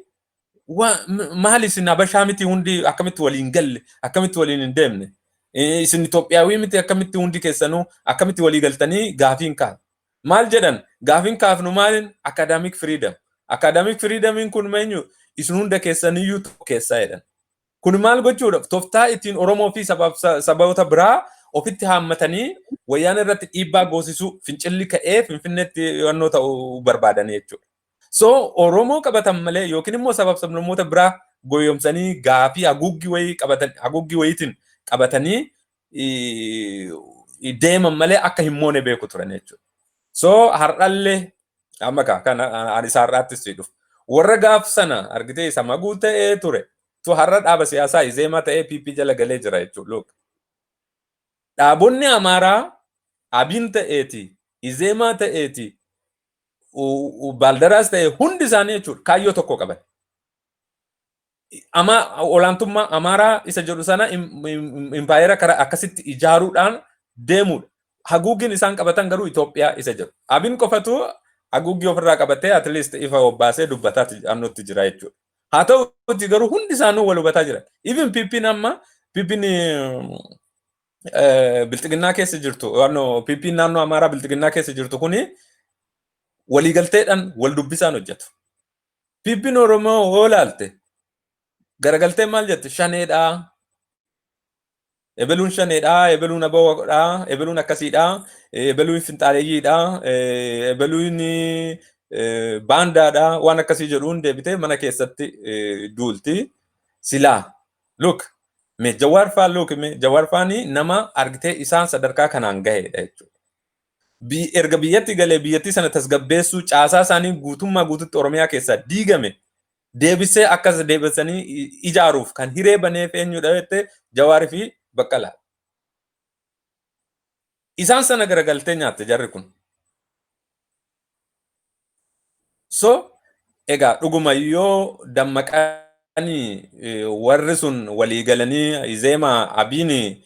Speaker 3: Maal isin Habashaa miti hundi, akkamitti waliin galle, akkamitti waliin hin deemne? Isin Itoophiyaawii miti, akkamitti hundi keessanuu akkamitti walii galtanii gaafiin kaafne? Maal jedhan? Gaafiin kaafnu maalin? Academic freedom. Academic freedomiin kun meenyu isin hunda keessaniyyuu tokko keessaa jedhan. Kun maal gochuudha? Tooftaa ittiin Oromoo fi saboota biraa ofitti haammatanii wayyaan irratti dhiibbaa goosisuu, fincilli ka'ee Finfinneetti yannoo ta'uu barbaadanii jechuudha. So Oromoo qabatan malee yookiin immoo sabab sablammoota biraa goyoomsanii gaafii haguuggii wayii qabatan, haguuggii wayiitiin qabatanii deeman malee akka hin moone beeku turan jechuudha. So har'allee amma kana ani isa har'aattis dhufu. Warra gaaf sana argitee isa maguu ta'ee ture. Tu har'a dhaaba siyaasaa Izeemaa ta'ee PP jala galee jira jechuudha. Look. Dhaabonni Amaaraa Abiin ta'eeti, Izeemaa ta'eeti, Baaldaraas ta'e, hundi isaanii jechuudha kaayyoo tokko qaban. Ama olaantummaa Amaaraa isa jedhu sana impaayera karaa akkasitti ijaaruudhaan deemudha. Haguuggiin isaan qabatan garuu Itoophiyaa isa jedhu. Abiin qofatu haguuggii ofirraa qabatee at least ifa obbaasee dubbataa annutti jira jechuudha. Haa ta'uuti garuu hundi isaanii wal hubataa jiran. Even PP'n amma PP'n Bilxiginnaa keessa jirtu, PP'n naannoo Amaaraa Bilxiginnaa keessa jirtu kuni waliigalteedhaan wal dubbisaan hojjetu. PP'n Oromoo hoo laalte garagaltee maal jette? Shaneedhaa. Ebeluun shaneedhaa, ebeluun abawoodhaa, ebeluun akkasiidhaa, ebeluun finxaaleeyyiidhaa, ebeluun baandaadhaa, waan akkasii jedhuun deebitee mana keessatti duulti. Silaa look, mee Jawaar faa, look, mee Jawaar faani nama argitee isaan sadarkaa kanaan gahedha jechuudha. Erga biyyatti galee biyyattii sana tasgabbeessuu, caasaa isaanii guutummaa guututti Oromiyaa keessaa diigame deebisee akkas deebisanii ijaaruuf kan hiree baneef eenyudha jette? Jawaarii fi Baqqalaa. Isaan sana garagaltee nyaatte jarri kun. So egaa dhuguma yoo dammaqanii warri sun walii galanii, Izeema, Abiin,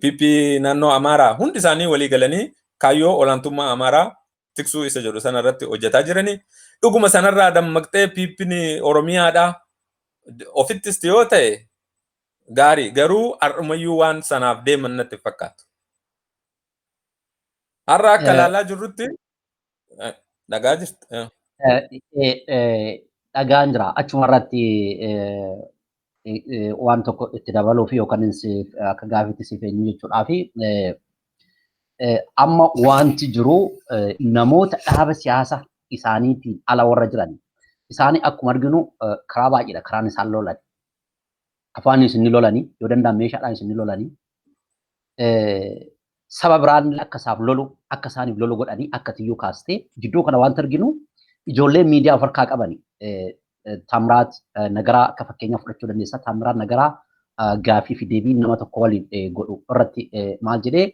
Speaker 3: PP naannoo Amaaraa hundi isaanii walii galanii kaayyoo olaantummaa Amaaraa tiksuu isa jedhu sana irratti hojjetaa jiranii. Dhuguma sanarraa dammaqxee PP'n Oromiyaadha ofittis yoo ta'e gaarii, garuu har'umayyuu waan sanaaf deeman natti fakkaatu. Har'a akka ilaalaa jirrutti dhagaa jirti.
Speaker 1: Dhagaan jira. Achuma irratti waan tokko itti dabaluu fi yookaan akka gaafiitti siif eenyu jechuudhaa fi amma wanti jiru namoota dhaaba siyaasa isaaniitiin ala warra jiran isaanii akkuma arginu karaa baay'eedha karaan isaan lolan. Afaan isin ni lolanii, yoo danda'an meeshaadhaan isin ni lolanii, saba biraan akka isaaf lolu, akka isaaniif lolu godhanii. Akka tiyyuu kaastee jidduu kana wanta arginu ijoollee miidiyaa of harkaa qabani. Taamiraat Nagaraa akka fakkeenyaa fudhachuu dandeessa. Taamiraat Nagaraa gaafii fi deebii nama tokko waliin godhu irratti maal jedhee?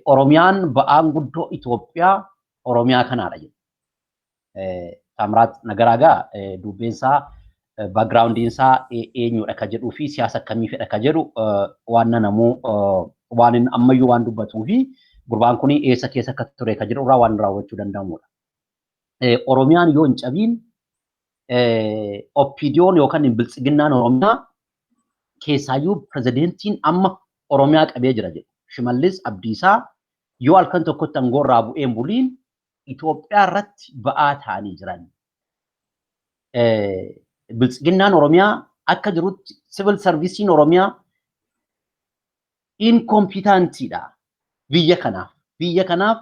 Speaker 1: Oromiyaan ba'aan guddoo Itoophiyaa Oromiyaa kanaadha jedhe. Taamiraat Nagaraa gaa dubbeensaa backgroundiin isaa eenyudha ka jedhuu fi siyaasa akkamii fedha ka jedhu waan namuu waan inni ammayyuu waan dubbatuu fi gurbaan kun eessa keessa akka ture ka jedhu irraa waan raawwachuu danda'amudha. Oromiyaan yoo hin cabiin OPDO'n yookaan Biltsiginnaan Oromiyaa keessaayyuu pirezidentiin amma Oromiyaa qabee jira jedhu. Shimallis Abdiisaa yoo halkan tokkotti aangoo irraa bu'een buliin Itoophiyaa irratti ba'aa ta'anii jiran. Biltsiginnaan Oromiyaa akka jirutti civil serviceiin Oromiyaa incompetentiidha biyya kanaaf. Biyya kanaaf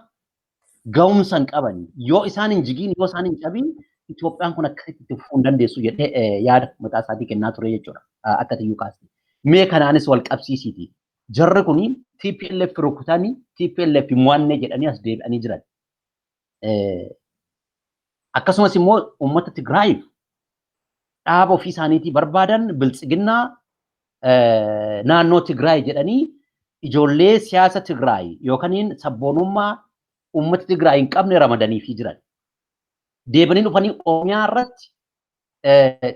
Speaker 1: ga'umsa hin qaban. Yoo isaan hin jigiin, yoo isaan hin cabiin, Itoophiyaan kun akkasitti itti fufuu hin dandeessu jedhee yaada mataa isaatii kennaa ture jechuudha. Akka tiyyuu kaasti. Mee kanaanis wal qabsiisiiti. Jarri kuni TPLF rukutanii TPLF mo'anne jedhanii as deebi'anii jiran. Akkasumas immoo uummata Tigraayiif dhaaba ofii isaaniitii barbaadan Biltsiginnaa naannoo Tigraay jedhanii ijoollee siyaasa Tigraay yookaan sabboonummaa uummata Tigraay hin qabne ramadaniifii jiran. Deebanii dhufanii Oromiyaa irratti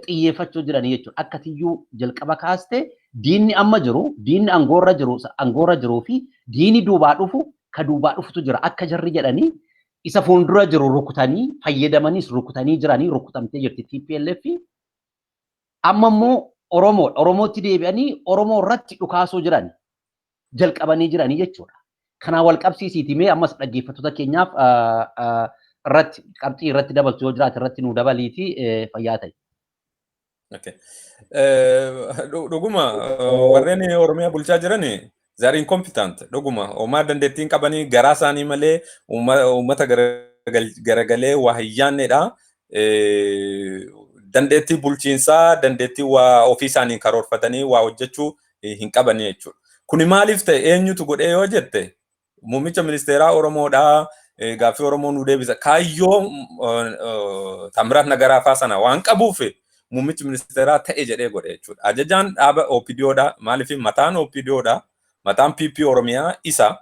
Speaker 1: xiyyeeffachuu jiranii jechuudha. Akka tiyyuu jalqaba kaaste diinni amma jiru, diinni aangoorra jiru, aangoorra jiruu fi diinni duubaa dhufu ka duubaa dhufutu jira. Akka jarri jedhanii isa fuuldura jiru rukutanii fayyadamaniis rukutanii jiranii, rukutamtee jirti TPLF. Amma immoo Oromoodha. Oromootti deebi'anii Oromoo irratti dhukaasuu jiran jalqabanii jiranii jechuudha. Kanaan wal qabsiisiiti mee ammas dhaggeeffattoota keenyaaf irratti qabxii irratti dabaltu yoo jiraate irratti nu dabaliiti, fayyaa ta'e.
Speaker 3: Dhuguma warreen Oromiyaa bulchaa jiran they are incompetent, dhuguma homaa dandeettiin qabanii garaa isaanii malee uummata garagalee waa hin yaannedha. Dandeettii bulchiinsaa, dandeettii waa ofii isaanii karoorfatanii waa hojjechuu hin qabanii jechuudha. Kuni maaliif ta'e, eenyutu godhee yoo jette, muummicha ministeeraa Oromoodhaa, gaaffii Oromoo nu deebisa. Kaayyoo Taamiraat Nagaraa faa sana waan qabuuf muummichi ministeeraa ta'e jedhee godhe jechuudha. Ajajaan dhaaba OPDOdha. Maaliif? Mataan OPDOdha. Mataan PP Oromiyaa isa.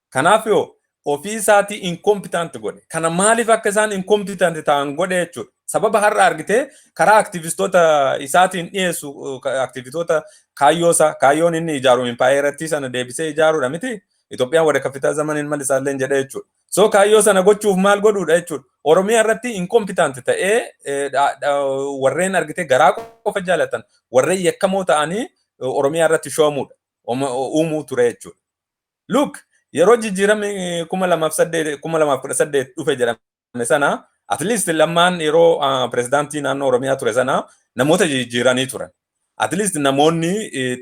Speaker 3: Kanaaf yoo ofii isaatii incompetent godhe. Kana maaliif akka isaan incompetent ta'an godhe jechuudha. Sababa har'a argitee karaa aktivistoota isaatiin dhiyeessu, aktivistoota kaayyoo isaa, kaayyoon inni ijaaru impaayerattii sana deebisee ijaaruudha miti. Itoophiyaan wada kafitaa zamaniin mal isaallee jedhee jechuudha. So kaayyoo sana gochuuf maal godhuudha jechuudha. Oromiyaa irratti incompetent ta'ee, warreen argitee garaa qofa jaalatan, warreen yakkamoo ta'anii Oromiyaa irratti shoomuudha. Uumuu ture jechuudha. Look, yeroo jijjiiramni 2008, 2018 dhufe jedhame sana, at least Lammaan yeroo pirezidaantii naannoo Oromiyaa ture sana namoota jijjiiranii turan. At least namoonni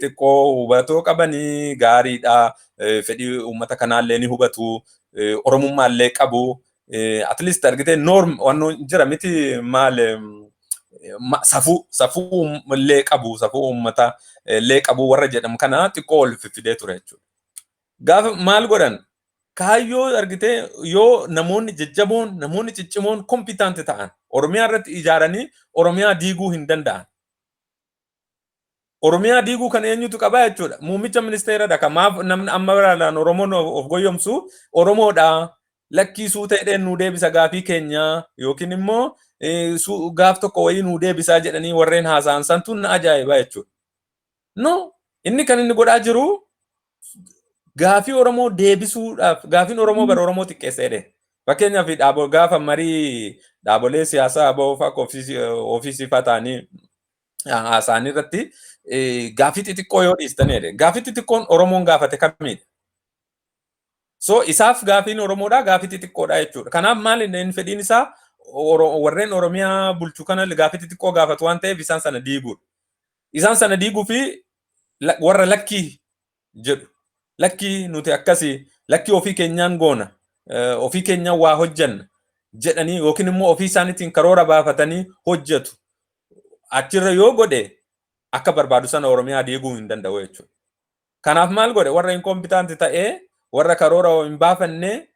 Speaker 3: xiqqoo hubatoo qabanii gaariidha. Fedhii uummata kanaallee ni hubatu. Oromummaallee qabu. At least argitee norm waan jira miti, maal, safuu illee qabu, safuu uummata illee qabu warra jedhamu kana xiqqoo ol fiffidee ture jechuudha. Gaafa maal godhan, kaayyoo argitee yoo namoonni jajjaboon, namoonni ciccimoon, competent ta'an Oromiyaa irratti ijaaranii Oromiyaa diiguu hin danda'an. Oromiyaa diiguu kan eenyutu qabaa jechuudha. Muummicha ministeeradha. Kan maaf namni amma biraadhaan Oromoon of goyyomsu Oromoodha. Lakkii ta'een nuu deebisa gaafii keenya yookiin immoo gaaf tokko wayii nuu deebisaa jedhanii warreen haasa'an santu na ajaa'iba jechuudha. No, inni kan inni godhaa jiru gaafii Oromoo deebisuudhaaf, gaafiin Oromoo bara Oromoo xiqqeessa jedhe. Fakkeenyaaf gaafa marii dhaabolee siyaasaa ABO fa'aa ofiisii fa'aa ta'anii haasa'an irratti gaafii xixiqqoo yoo dhiistanidha. Gaafii xixiqqoon Oromoon gaafate kamidha? So isaaf gaafiin Oromoodhaa gaafii xixiqqoodha jechuudha. Kanaaf maal inni fedhiin isaa, warreen Oromiyaa bulchu kana gaafii xixiqqoo gaafatu waan ta'eef isaan sana diiguudha. Isaan sana diiguu fi warra lakkii jedhu. Lakkii, nuti akkasii, lakkii, ofii keenyaan goona, ofii keenyaan waa hojjanna jedhanii yookiin immoo ofii isaaniitiin karoora baafatanii hojjetu. Achirra yoo godhe akka barbaadu sana Oromiyaa diiguu hin danda'u jechuudha. Kanaaf maal godhe? Warra incompetent ta'ee, warra karoora hin baafanne,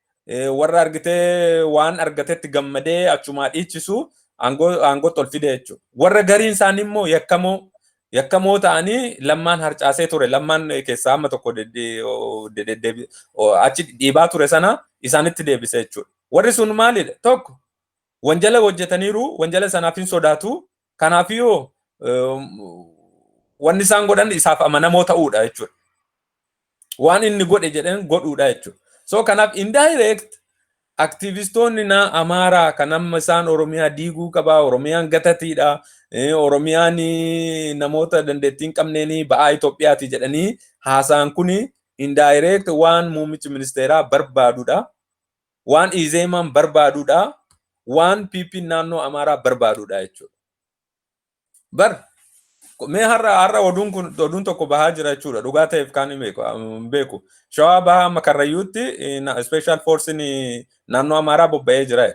Speaker 3: warra argitee waan argatetti gammadee achumaa dhiichisu aangootti ol fide jechuudha. Warra gariin isaanii immoo yakkamoo ta'anii Lammaan harcaasee ture. Lammaan keessaa amma tokko achi dhiibaa ture sana isaanitti deebise jechuudha. Warri sun maalidha? Tokko, wanjala hojjetaniiru, wanjala sanaaf hin sodaatu. Kanaafiyyuu wanni isaan godhan isaaf amanamoo ta'uudha jechuudha. Waan inni godhe jedhan godhuudha jechuudha. So kanaaf indirect aktiivistoonni na Amaaraa kan amma isaan Oromiyaa diiguu qabaa, Oromiyaan gatatiidha, Oromiyaan namoota dandeettii hin qabneen ba'aa Itoophiyaati jedhanii haasa'an kuni indirect waan muummichi ministeeraa barbaadudha. Waan Izeemaan barbaadudha. Waan PP naannoo Amaaraa barbaadudha jechuudha. Bar mee har'a oduun kun, oduun tokko bahaa jira jechuudha. Dhugaa ta'eef kaan hin beeku. Shawaa Bahaa amma Karrayyuutti special force naannoo Amaaraa bobba'ee jira.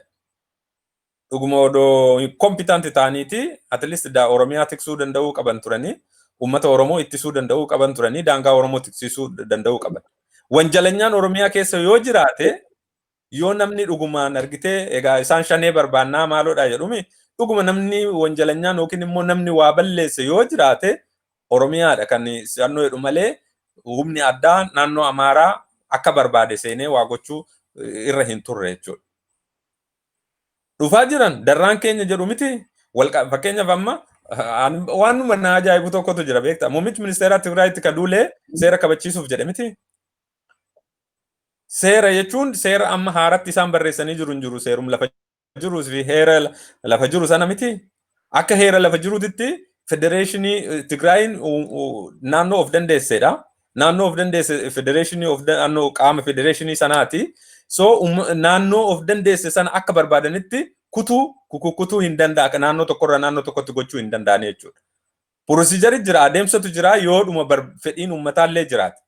Speaker 3: Dhuguma odoo competent ta'aniiti at least Oromiyaa tiksuu danda'uu qaban turanii, uummata Oromoo ittisuu danda'uu qaban turanii, daangaa Oromoo tiksisuu danda'uu qaban. Wanjalanyaan Oromiyaa keessa yoo jiraate, yoo namni dhugumaan argitee, egaa isaan shanee barbaannaa maaloodha jedhumi, dhuguma namni wanjalanyaan yookiin immoo namni waa balleesse yoo jiraate Oromiyaadha kan naannoo jedhu malee humni addaa naannoo Amaaraa akka barbaade seenee waa gochuu irra hin turre jechuudha. Dhufaa jiran darraan keenya jedhu miti. Fakkeenyaaf amma waan na ajaa'ibu tokkotu jira, beektaa. Muummichi ministeeraa Tigraayitti kan duulee seera kabachiisuuf jedhe miti. Seera jechuun seera amma haaratti isaan barreessanii jiru hin jiru, seerum lafa jiruu fi heera lafa jiru sana miti. Akka heera lafa jiruutitti federeeshinii Tigraayin naannoo of dandeessedha. Naannoo of dandeesse, federeeshinii of naannoo qaama federeeshinii sanaati. So naannoo of dandeesse sana akka barbaadanitti kutuu kutuu hin danda'a, naannoo tokkorraa naannoo tokkotti gochuu hin danda'an jechuudha. Procedure jira, adeemsatu jira, yoodhuma fedhiin uummataallee jiraate.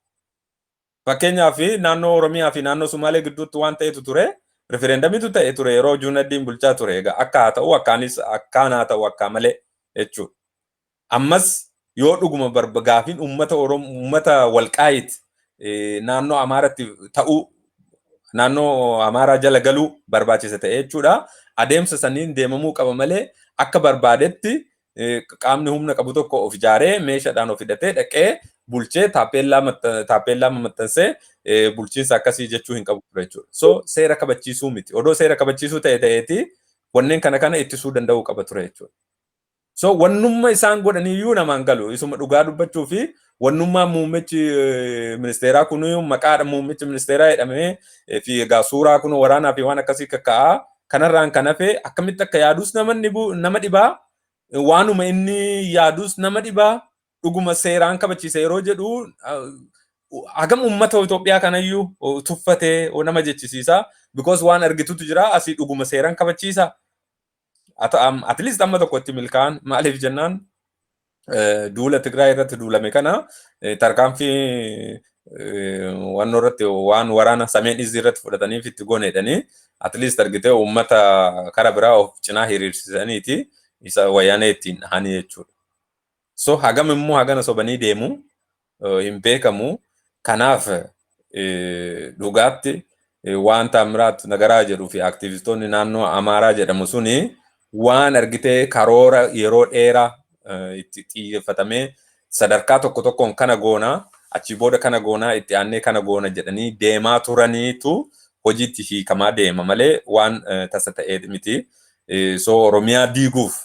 Speaker 3: Fakkeenyaaf naannoo Oromiyaa fi naannoo Sumaalee gidduutti waan ta'etu ture. Referendamitu ta'e ture yeroo Juunaddiin bulchaa ture. Egaa akka haa ta'u, akkaanis akkaan haa ta'u, akka malee jechuudha. Ammas yoo dhuguma gaafiin uummata Oromoo, uummata Walqaayit naannoo Amaaratti ta'uu, naannoo Amaaraa jala galuu barbaachisa ta'e jechuudha. Adeemsa saniin deemamuu qaba malee akka barbaadetti qaamni humna qabu tokko of ijaaree, meeshaadhaan of hidhatee, dhaqee bulchee, taappellaa maxxansee bulchiinsa akkasii jechuu hin qabu jechuudha. So seera kabachiisuu miti. Odoo seera kabachiisuu ta'e ta'eeti wanneen kana kana ittisuu danda'uu qaba ture jechuudha. So wannumma isaan godhaniyyuu namaan galu. Isuma dhugaa dubbachuu fi wannummaa muummichi ministeeraa kun maqaadha muummichi ministeeraa jedhamee fi egaa suuraa kun waraanaa fi waan akkasii kakka'aa Kanarraan kan hafe akkamitti akka yaadus nama dhibaa, waanuma inni yaadus nama dhibaa. Dhuguma seeraan kabachiisa yeroo jedhu hagam uummata Itoophiyaa kanayyuu tuffatee nama jechisiisa. Because waan argitutu jira asii, dhuguma seeraan kabachiisa. At least amma tokko itti milkaa'an. Maaliif jennaan, duula Tigraay irratti duulame kana tarkaanfii wannoo irratti waan waraana Sameen Izii irratti fudhataniif itti goneedhanii at least argitee uummata kara biraa of cinaa hiriirsisaniiti isa Wayyaanee ittiin dhahanii jechuudha. So hagam immoo hagana sobanii deemu hin beekamu. Kanaaf dhugaatti waan Taamiraat Nagaraa jedhuu fi aktiivistoonni naannoo Amaaraa jedhamu suni waan argitee karoora yeroo dheeraa itti xiyyeeffatamee sadarkaa tokko tokkoon kana goonaa, achii booda kana goonaa, itti aannee kana goona jedhanii deemaa turaniitu hojiitti hiikamaa deema malee waan tasa ta'ee miti. So Oromiyaa diiguuf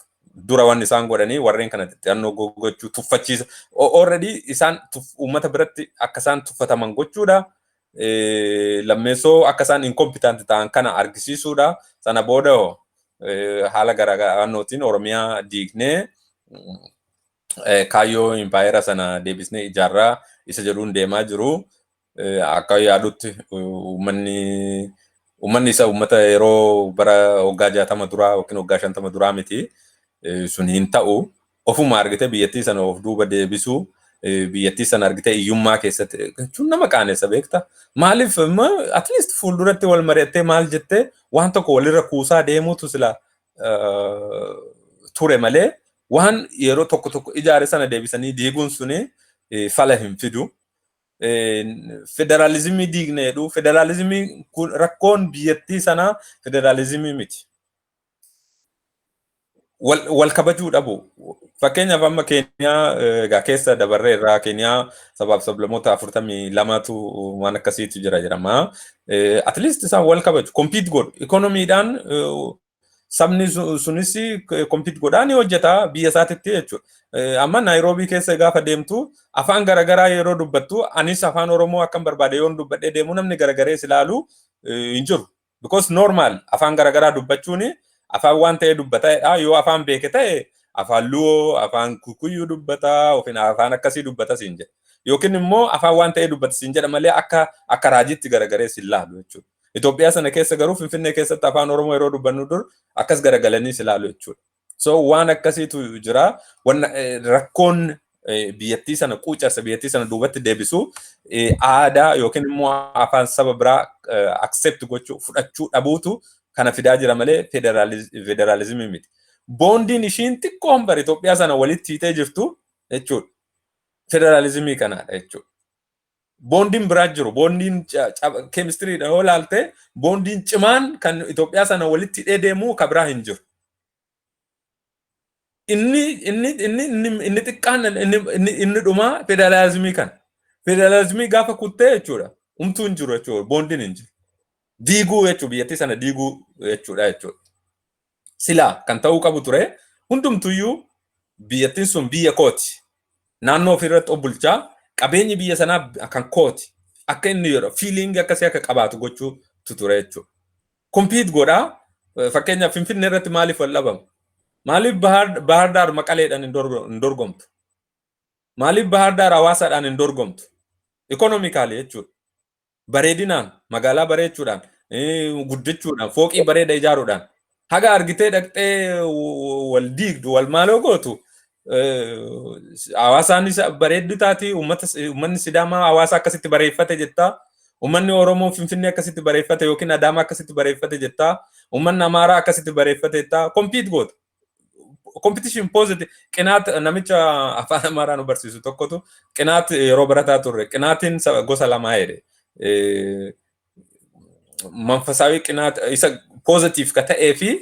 Speaker 3: dura waan isaan godhanii warreen kana xixiqqannoo gochuu, tuffachiisa. Already isaan uummata biratti akka isaan tuffataman gochuudha. Lammeessoo akka isaan incompetent ta'an kana argisiisuudha. Sana booda haala garaagaraa Oromiyaa diignee kaayyoo impaayera sana deebisnee ijaarraa isa jedhuun deemaa jiru. Akka yaadutti uummanni isa uummata yeroo bara waggaa 60 duraa yookiin waggaa 50 duraa miti. Sun hin ta'u. Ofuma argite biyyattii sana of duuba deebisuu, biyyattii sana argite hiyyummaa keessatti jechuun nama qaanessa, beekta. Maaliif at least fuulduratti wal mari'attee maal jettee waan tokko walirra kuusaa deemuutu sila ture malee waan yeroo tokko tokko ijaare sana deebisanii diiguun suni fala hin fidu. Federaalizimii diigne jedhu. Federaalizimii kun, rakkoon biyyattii sanaa federaalizimii miti. Wal kabajuu dhabu. Fakkeenyaaf amma Keeniyaa egaa keessa dabarree irraa Keeniyaa sabaaf sablammoota 42tu waan akkasiitu jira jedhama. At least isaan wal kabaju, compete godhu. Ikoonomiidhaan sabni sunis compete godhaa ni hojjeta biyya isaatitti jechuudha. Amma Naayiroobii keessa gaafa deemtu afaan garaagaraa yeroo dubbattu, anis afaan Oromoo akkam barbaade yoon dubbadhee deemu namni garagarees ilaalu hin jiru. Because normal afaan garaagaraa dubbachuun afaan waan ta'e dubbataadha. Yoo afaan beeke ta'e afaan Luwoo, afaan Kukuyyuu dubbata, yookiin afaan akkasii dubbata siin jedha. Yookiin immoo afaan waan ta'e dubbata siin jedha malee akka raajiitti garagarees hin laalu jechuudha. Itoophiyaa sana keessa garuu Finfinnee keessatti afaan Oromoo yeroo dubbannu dur akkas garagalanii ilaalu jechuudha. So waan akkasiitu jira. Rakkoon biyyattii sana quucarsa, biyyattii sana duubatti deebisu aadaa yookiin immoo afaan saba biraa accept gochuu, fudhachuu dhabuutu kana fidaa jira malee federaalizimii miti. Bondiin ishiin xiqqoon bara Itoophiyaa sana walitti hiitee jirtu jechuudha. Federaalizimii kanaadha jechuudha. Bondiin biraa jiru. Bondiin keemistiriidha yoo ilaalte, bondiin cimaan kan Itoophiyaa sana walitti hidhee deemu ka biraa hin jiru. Inni xiqqaan inni dhumaa federaalizimii kana. Federaalizimii gaafa kuttee jechuudha. Umtuu hin jiru jechuudha. Bondiin hin jiru. Diiguu jechuudha. Biyyattii sana diiguu jechuudha. Silaa kan ta'uu qabu ture hundumtuyyuu biyyattiin sun biyya kooti. Naannoo ofirratti of bulchaa, qabeenyi biyya sanaa kan kooti. Akka inni yeroo feeling akkasii akka qabaatu gochuutu ture jechuudha. Compete godhaa. Fakkeenyaaf Finfinnee irratti maaliif wal dhabamu? Maaliif Bahar Daar Maqaleedhaan hin dorgomtu? Maaliif Bahar Daar Hawaasaadhaan hin dorgomtu? Economically jechuudha. Bareedinaan, magaalaa bareechuudhaan, guddachuudhaan, fooqii bareeda ijaaruudhaan. Haga argitee dhaqxee wal diigdu, wal maaloo gootu, hawaasaanis bareeddu taati. Uummanni Sidaamaa hawaasa akkasitti bareeffate jettaa. Uummanni Oromoo Finfinnee akkasitti bareeffate yookiin Adaamaa akkasitti bareeffate jettaa. Uummanni Amaaraa akkasitti bareeffate jettaa. Compete goota. Competition positive qinaat. Namicha afaan Amaaraa nu barsiisu tokkotu qinaat yeroo barataa turre qinaatiin gosa lamaa jedhe. Manfasaawii qinaat isa positive ka ta'ee fi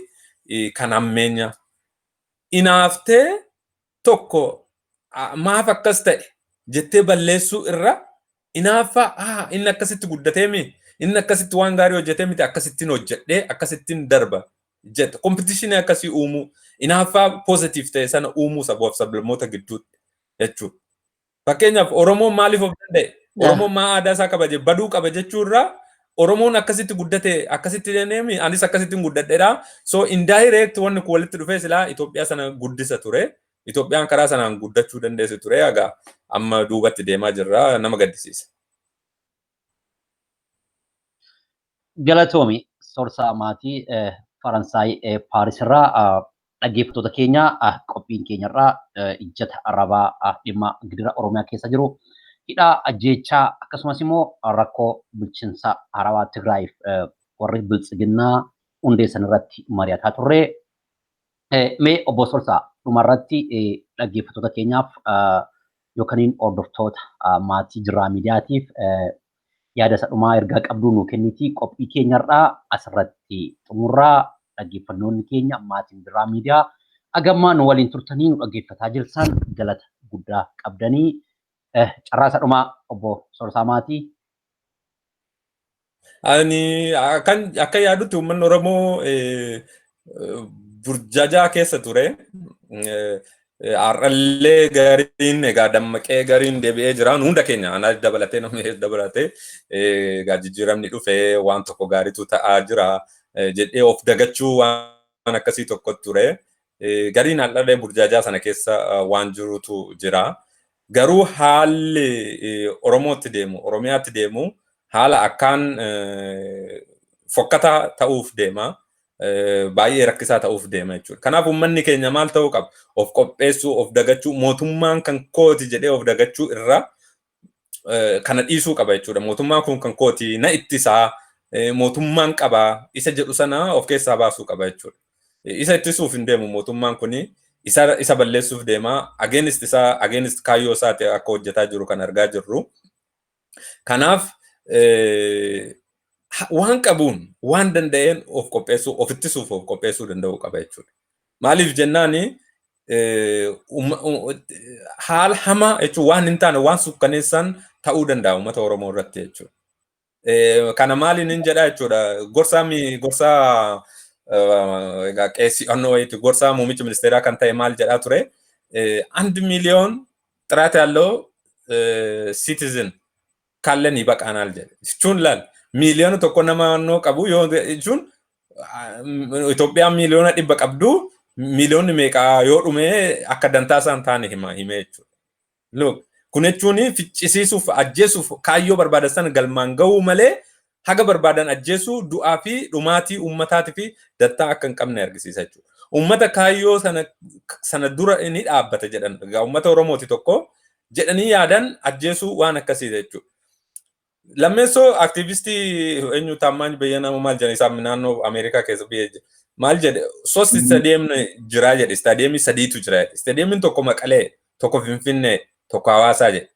Speaker 3: kan hammeenya. Inaaftee tokko maaf akkas ta'e jettee balleessuu irra inaaffaa inni akkasitti guddatee mi, inni akkasitti waan gaarii hojjetee miti, akkasittiin hojjedhee akkasittiin darba jetta. Competitionii akkasii uumuu, inaaffaa positive ta'e sana uumuu sabaaf sablammoota gidduutti jechuudha. Fakkeenyaaf Oromoon maaliif of danda'e? Oromoon maa aadaa isaa kabaje baduu qaba jechuurraa Oromoon akkasitti guddate, akkasitti deemi, anis akkasitti guddadheedha. So indirect wanni kun walitti dhufee silaa Itoophiyaa sana guddisa ture. Itoophiyaan karaa sanaan guddachuu dandeessi ture. Egaa amma duubatti deemaa jirra, nama gaddisiisa.
Speaker 1: Galatoomi Sorsaa Maatii Faransaay Paaris irraa. Dhaggeeffattoota keenya, qophiin keenyarraa ijjata arrabaa dhimma gidira Oromiyaa keessa jiru, hidhaa, ajjeechaa akkasumas immoo rakkoo bulchiinsa haarawaa Tigraayiif warri biltsiginnaa hundeessan irratti mari'ataa turre. Mee obbo Sorsaa, dhumarratti dhaggeeffattoota keenyaaf yookaan hordoftoota maatii Jirraa Miidiyaatiif yaada isa dhumaa ergaa qabduu nuu kennitii qophii keenyarraa asirratti xumurraa. Dhaggeeffannoonni keenya maatiin Jirraa Miidiyaa hagammaa nu waliin turtanii nu dhaggeeffataa jirtan galata guddaa qabdanii. Carraa isa dhumaa, obbo Sorsaa Maatii.
Speaker 3: Ani akka yaadutti uummanni Oromoo burjajaa keessa ture. Har'allee gariin egaa dammaqee, gariin deebi'ee jira. Hunda keenya, ana dabalatee, namni dabalatee, egaa jijjiiramni dhufee waan tokko gaariitu ta'aa jira jedhee of dagachuu waan akkasii tokko ture. Gariin har'allee burjaajaa sana keessa waan jirutu jira. Garuu haalli Oromootti deemu, Oromiyaatti deemu haala akkaan fokkataa ta'uuf deema. Baay'ee rakkisaa ta'uuf deema jechuudha. Kanaaf uummanni keenya maal ta'uu qaba? Of qopheessuu, of dagachuu, mootummaan kan kooti jedhee of dagachuu irra kana dhiisuu qaba jechuudha. Mootummaan kun kan kooti, na ittisaa, mootummaan qabaa isa jedhu sana of keessaa baasuu qaba jechuudha. Isa ittisuuf hin deemu mootummaan kuni, isa balleessuuf deema. Against isaa, against kaayyoo isaati akka hojjetaa jiru kan argaa jirru. Kanaaf waan qabuun, waan danda'een of qopheessuu, of ittisuuf of qopheessuu danda'uu qaba jechuudha. Maaliif jennaani, haala hamaa jechuun waan hin taane, waan sukkaneessan ta'uu danda'a uummata Oromoo irratti jechuudha. Kana maaliin hin jedha jechuudha. Gorsaa egaa qeessii onnoo wayiiti, gorsaa muummicha ministeeraa kan ta'e maal jedhaa ture? 1 ሚሊዮን ጥራት ያለው citizen ካለን ይበቃናል jedhe. Jechuun laal, 1 miiliyoona nama naannoo qabu yoo jechuun, Itoophiyaan 100 miiliyoona qabdu, miiliyoonni meeqaa yoo dhume akka dantaa isaan taane hima hime jechuudha. Look, kun jechuun ficcisiisuuf, ajjeesuuf, kaayyoo barbaadan sana galmaan gahuu malee haga barbaadan ajjeesuu, du'aa fi dhumaatii uummataatii fi dantaa akka hin qabne argisiisa jechuudha. Uummata kaayyoo sana dura ni dhaabbata jedhan, egaa uummata Oromooti tokko jedhanii yaadan ajjeesuu waan akkasii jechuudha. Lammeessoo aktiivistii eenyu, Taammaany Bayyanaa maal jedhan, isaan naannoo Ameerikaa keessa biyya, maal jedhe? ሶስት ስታዲየም jira jedhe, istaadiyeemii sadiitu jira jedhe. Istaadiyeemiin tokko Maqalee, tokko Finfinnee, tokko Hawaasaa jedhe.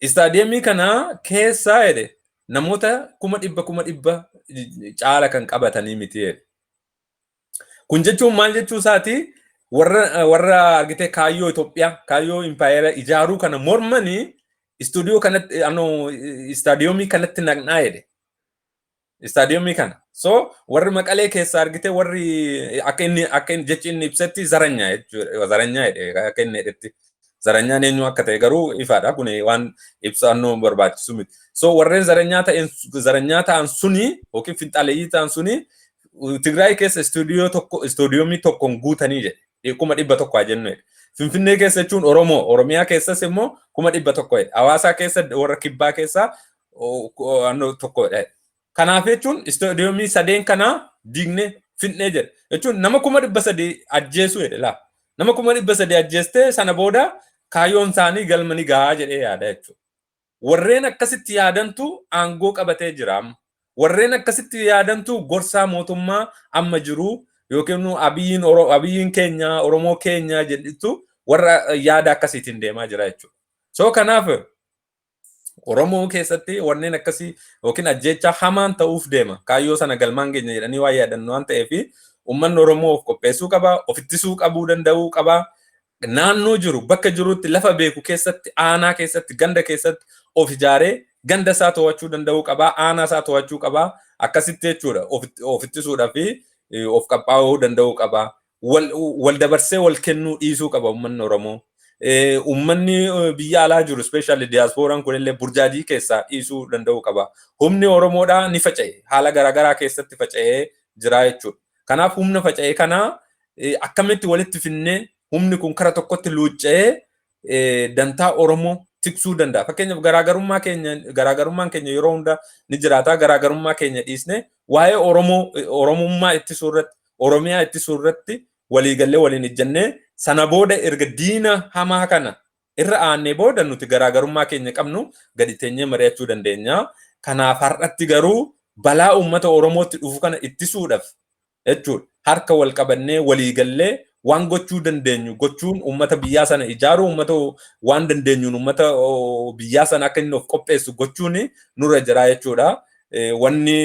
Speaker 3: Istaadiyeemii kana keessaa jedhe namoota 100,000, 100,000 caala kan qabatanii miti jedhe. Kun jechuun maal jechuu isaati? Warra argitee kaayyoo Itoophiyaa, kaayyoo impaayera ijaaruu kana mormanii istuudiyoo kanatti, ano istaadiyoomii kanatti naqnaa jedhe. Istaadiyoomii kana. So warri Maqalee keessa argitee, warri akka inni jechi inni ibsetti ዘረኛ jechuudha. ዘረኛ jedhe akka inni jedhetti. Zaranyaan eenyu akka ta'e garuu ifaadha. Kun waan ibsannoo barbaachisu miti. So warreen ዘረኛ ta'an suni yookiin finxaaleeyyii ta'an suni Tigraay keessa istuudiyoo tokko, istuudiyoomii tokkoon guutanii jedhe. 100,000 haa jennu jedhe. Finfinnee keessa jechuun Oromoo, Oromiyaa keessas immoo 100,000 jedhe. Hawaasaa keessa, warra kibbaa keessaa tokko jedhe. Kanaaf jechuun istuudiyoomii sadeen kanaa diignee fixnee jedhe. Jechuun nama 300,000 ajjeesuu jedhe laa. Nama 300,000 ajjeestee sana booda kaayyoon isaanii galma ni gahaa jedhee yaada jechuudha. Warreen akkasitti yaadantu aangoo qabatee jira amma. Warreen akkasitti yaadantu gorsaa mootummaa amma jiru yookiin Abiyyiin keenya, Oromoo keenya jedhitu warra yaada akkasiitiin deemaa jira jechuudha. So kanaaf Oromoo keessatti warreen akkasii yookiin ajjeechaa hamaan ta'uuf deema. Kaayyoo sana galmaan keenya jedhanii waan yaadan waan ta'eef, uummanni Oromoo of qopheessuu qaba, of ittisuu qabuu danda'uu qaba. Naannoo jiru, bakka jirutti, lafa beeku keessatti, aanaa keessatti, ganda keessatti of ijaaree ganda isaa to'achuu danda'uu qaba, aanaa isaa to'achuu qaba. Akkasitti jechuudha of ittisuudhaa fi of qophaa'uu danda'uu qaba. Wal dabarsee wal kennuu dhiisuu qaba uummanni Oromoo. Uummanni biyya alaa jiru, especially diyaaspooraan kunillee, burjaajii keessaa dhiisuu danda'uu qaba. Humni Oromoodhaa ni faca'e, haala garaagaraa keessatti faca'ee jira jechuudha. Kanaaf humna faca'e kana akkamitti walitti finnee humni kun kara tokkotti luucca'ee dantaa Oromoo tiksuu danda'a? Fakkeenyaaf, garaagarummaan keenya yeroo hunda ni jiraata. Garaagarummaa keenya dhiisne waa'ee Oromoo, Oromummaa ittisuu irratti, Oromiyaa ittisuu irratti waliigallee waliin ijjannee, sana booda erga diina hamaa kana irra aannee booda nuti garaagarummaa keenya qabnu gadi teenyee mari'achuu dandeenya. Kanaaf har'atti garuu balaa uummata Oromootti dhufu kana ittisuudhaaf jechuudha, harka wal qabannee waliigallee waan gochuu dandeenyu gochuun, uummata biyyaa sana ijaaruu, uummata waan dandeenyuun uummata biyyaa sana akka inni of qopheessu gochuun nurra jira jechuudha. Wanni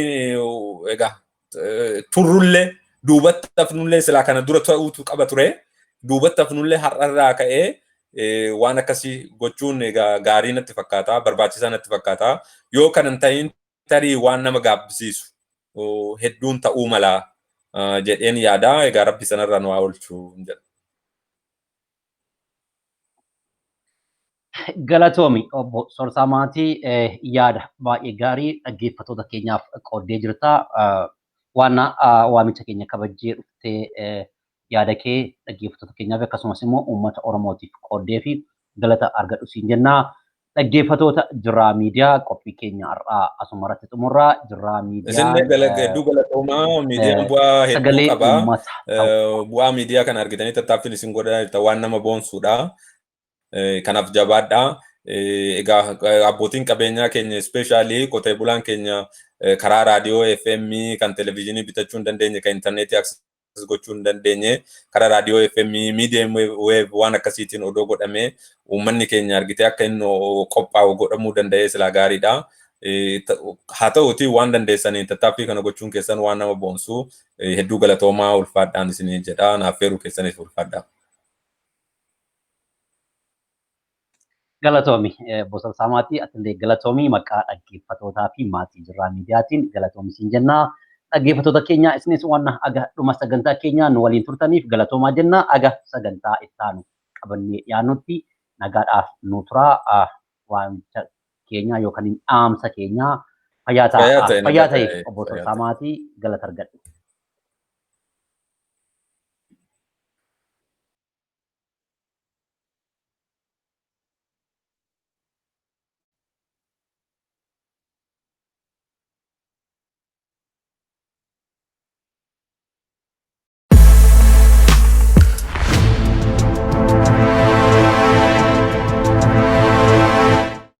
Speaker 3: egaa turrullee duubatti hafnullee silaa kana dura ta'uutu qaba ture. Duubatti hafnullee har'arraa ka'ee waan akkasii gochuun egaa gaarii natti fakkaata, barbaachisaa natti fakkaata. Yoo kana hin ta'in tarii waan nama gaabbisiisu hedduun ta'uu mala jedheen yaada. Egaa Rabbi sanarraa nu haa oolchu jedha.
Speaker 1: Galatoomi, obbo Sorsaa Maatii, yaada baay'ee gaarii dhaggeeffattoota keenyaaf qooddee jirta. Waan waamicha keenya kabajjee dhuftee yaada kee dhaggeeffattoota keenyaaf akkasumas immoo uummata Oromootiif qooddee fi galata argadhu siin jennaa. Dhaggeeffattoota Jirraa Miidiyaa, qophii keenya har'aa asuma irratti xumurraa. Jirraa Miidiyaan
Speaker 3: Isin hedduu galatoomaa. Miidiyaan bu'aa hedduu
Speaker 1: sagalee
Speaker 3: qaba.
Speaker 1: uummata.
Speaker 3: Bu'aa miidiyaa kana argitanii tattaaffiin isin godhaa jirtan waan nama boonsuudha. Kanaaf jabaadhaa. Egaa abbootiin qabeenyaa keenya, especially qotee bulaan keenya, karaa raadiyoo FM kan televezyiinii bitachuu hin dandeenye, kan intarneetii access gochuu hin dandeenye, karaa raadiyoo FM, medium wave waan akkasiitiin odoo godhamee uummanni keenya argitee akka inni qophaa'u godhamuu danda'ee silaa gaariidha. Haa ta'uuti, waan dandeessaniin tattaaffii kana gochuun keessan waan nama boonsu. Hedduu galatoomaa, ulfaadhaan isinii jedha. Naaf feeruu keessaniif ulfaadhaa.
Speaker 1: Galatoomi, obbo Sorsaa Maatii, atillee galatoomi. Maqaa dhaggeeffattootaa fi maatii Jirraa Miidiyaatiin galatoomi siin jennaa. Dhaggeeffattoota keenya, isinis waan aga dhuma sagantaa keenyaa nu waliin turtaniif galatoomaa jenna. Aga sagantaa ittaanu qabannee dhiyaannutti nagaadhaaf nu turaa. Waamicha keenya yookaan dhaamsa keenya fayyaa
Speaker 3: Fayyaa
Speaker 1: ta'a.
Speaker 3: ta'e,
Speaker 1: Fayyaa
Speaker 3: nagaa
Speaker 1: ta'e,
Speaker 3: ta'e,
Speaker 1: obbo
Speaker 3: fayyaa
Speaker 1: Sorsaa
Speaker 3: ta'e.
Speaker 1: Maatii, galata argadhu.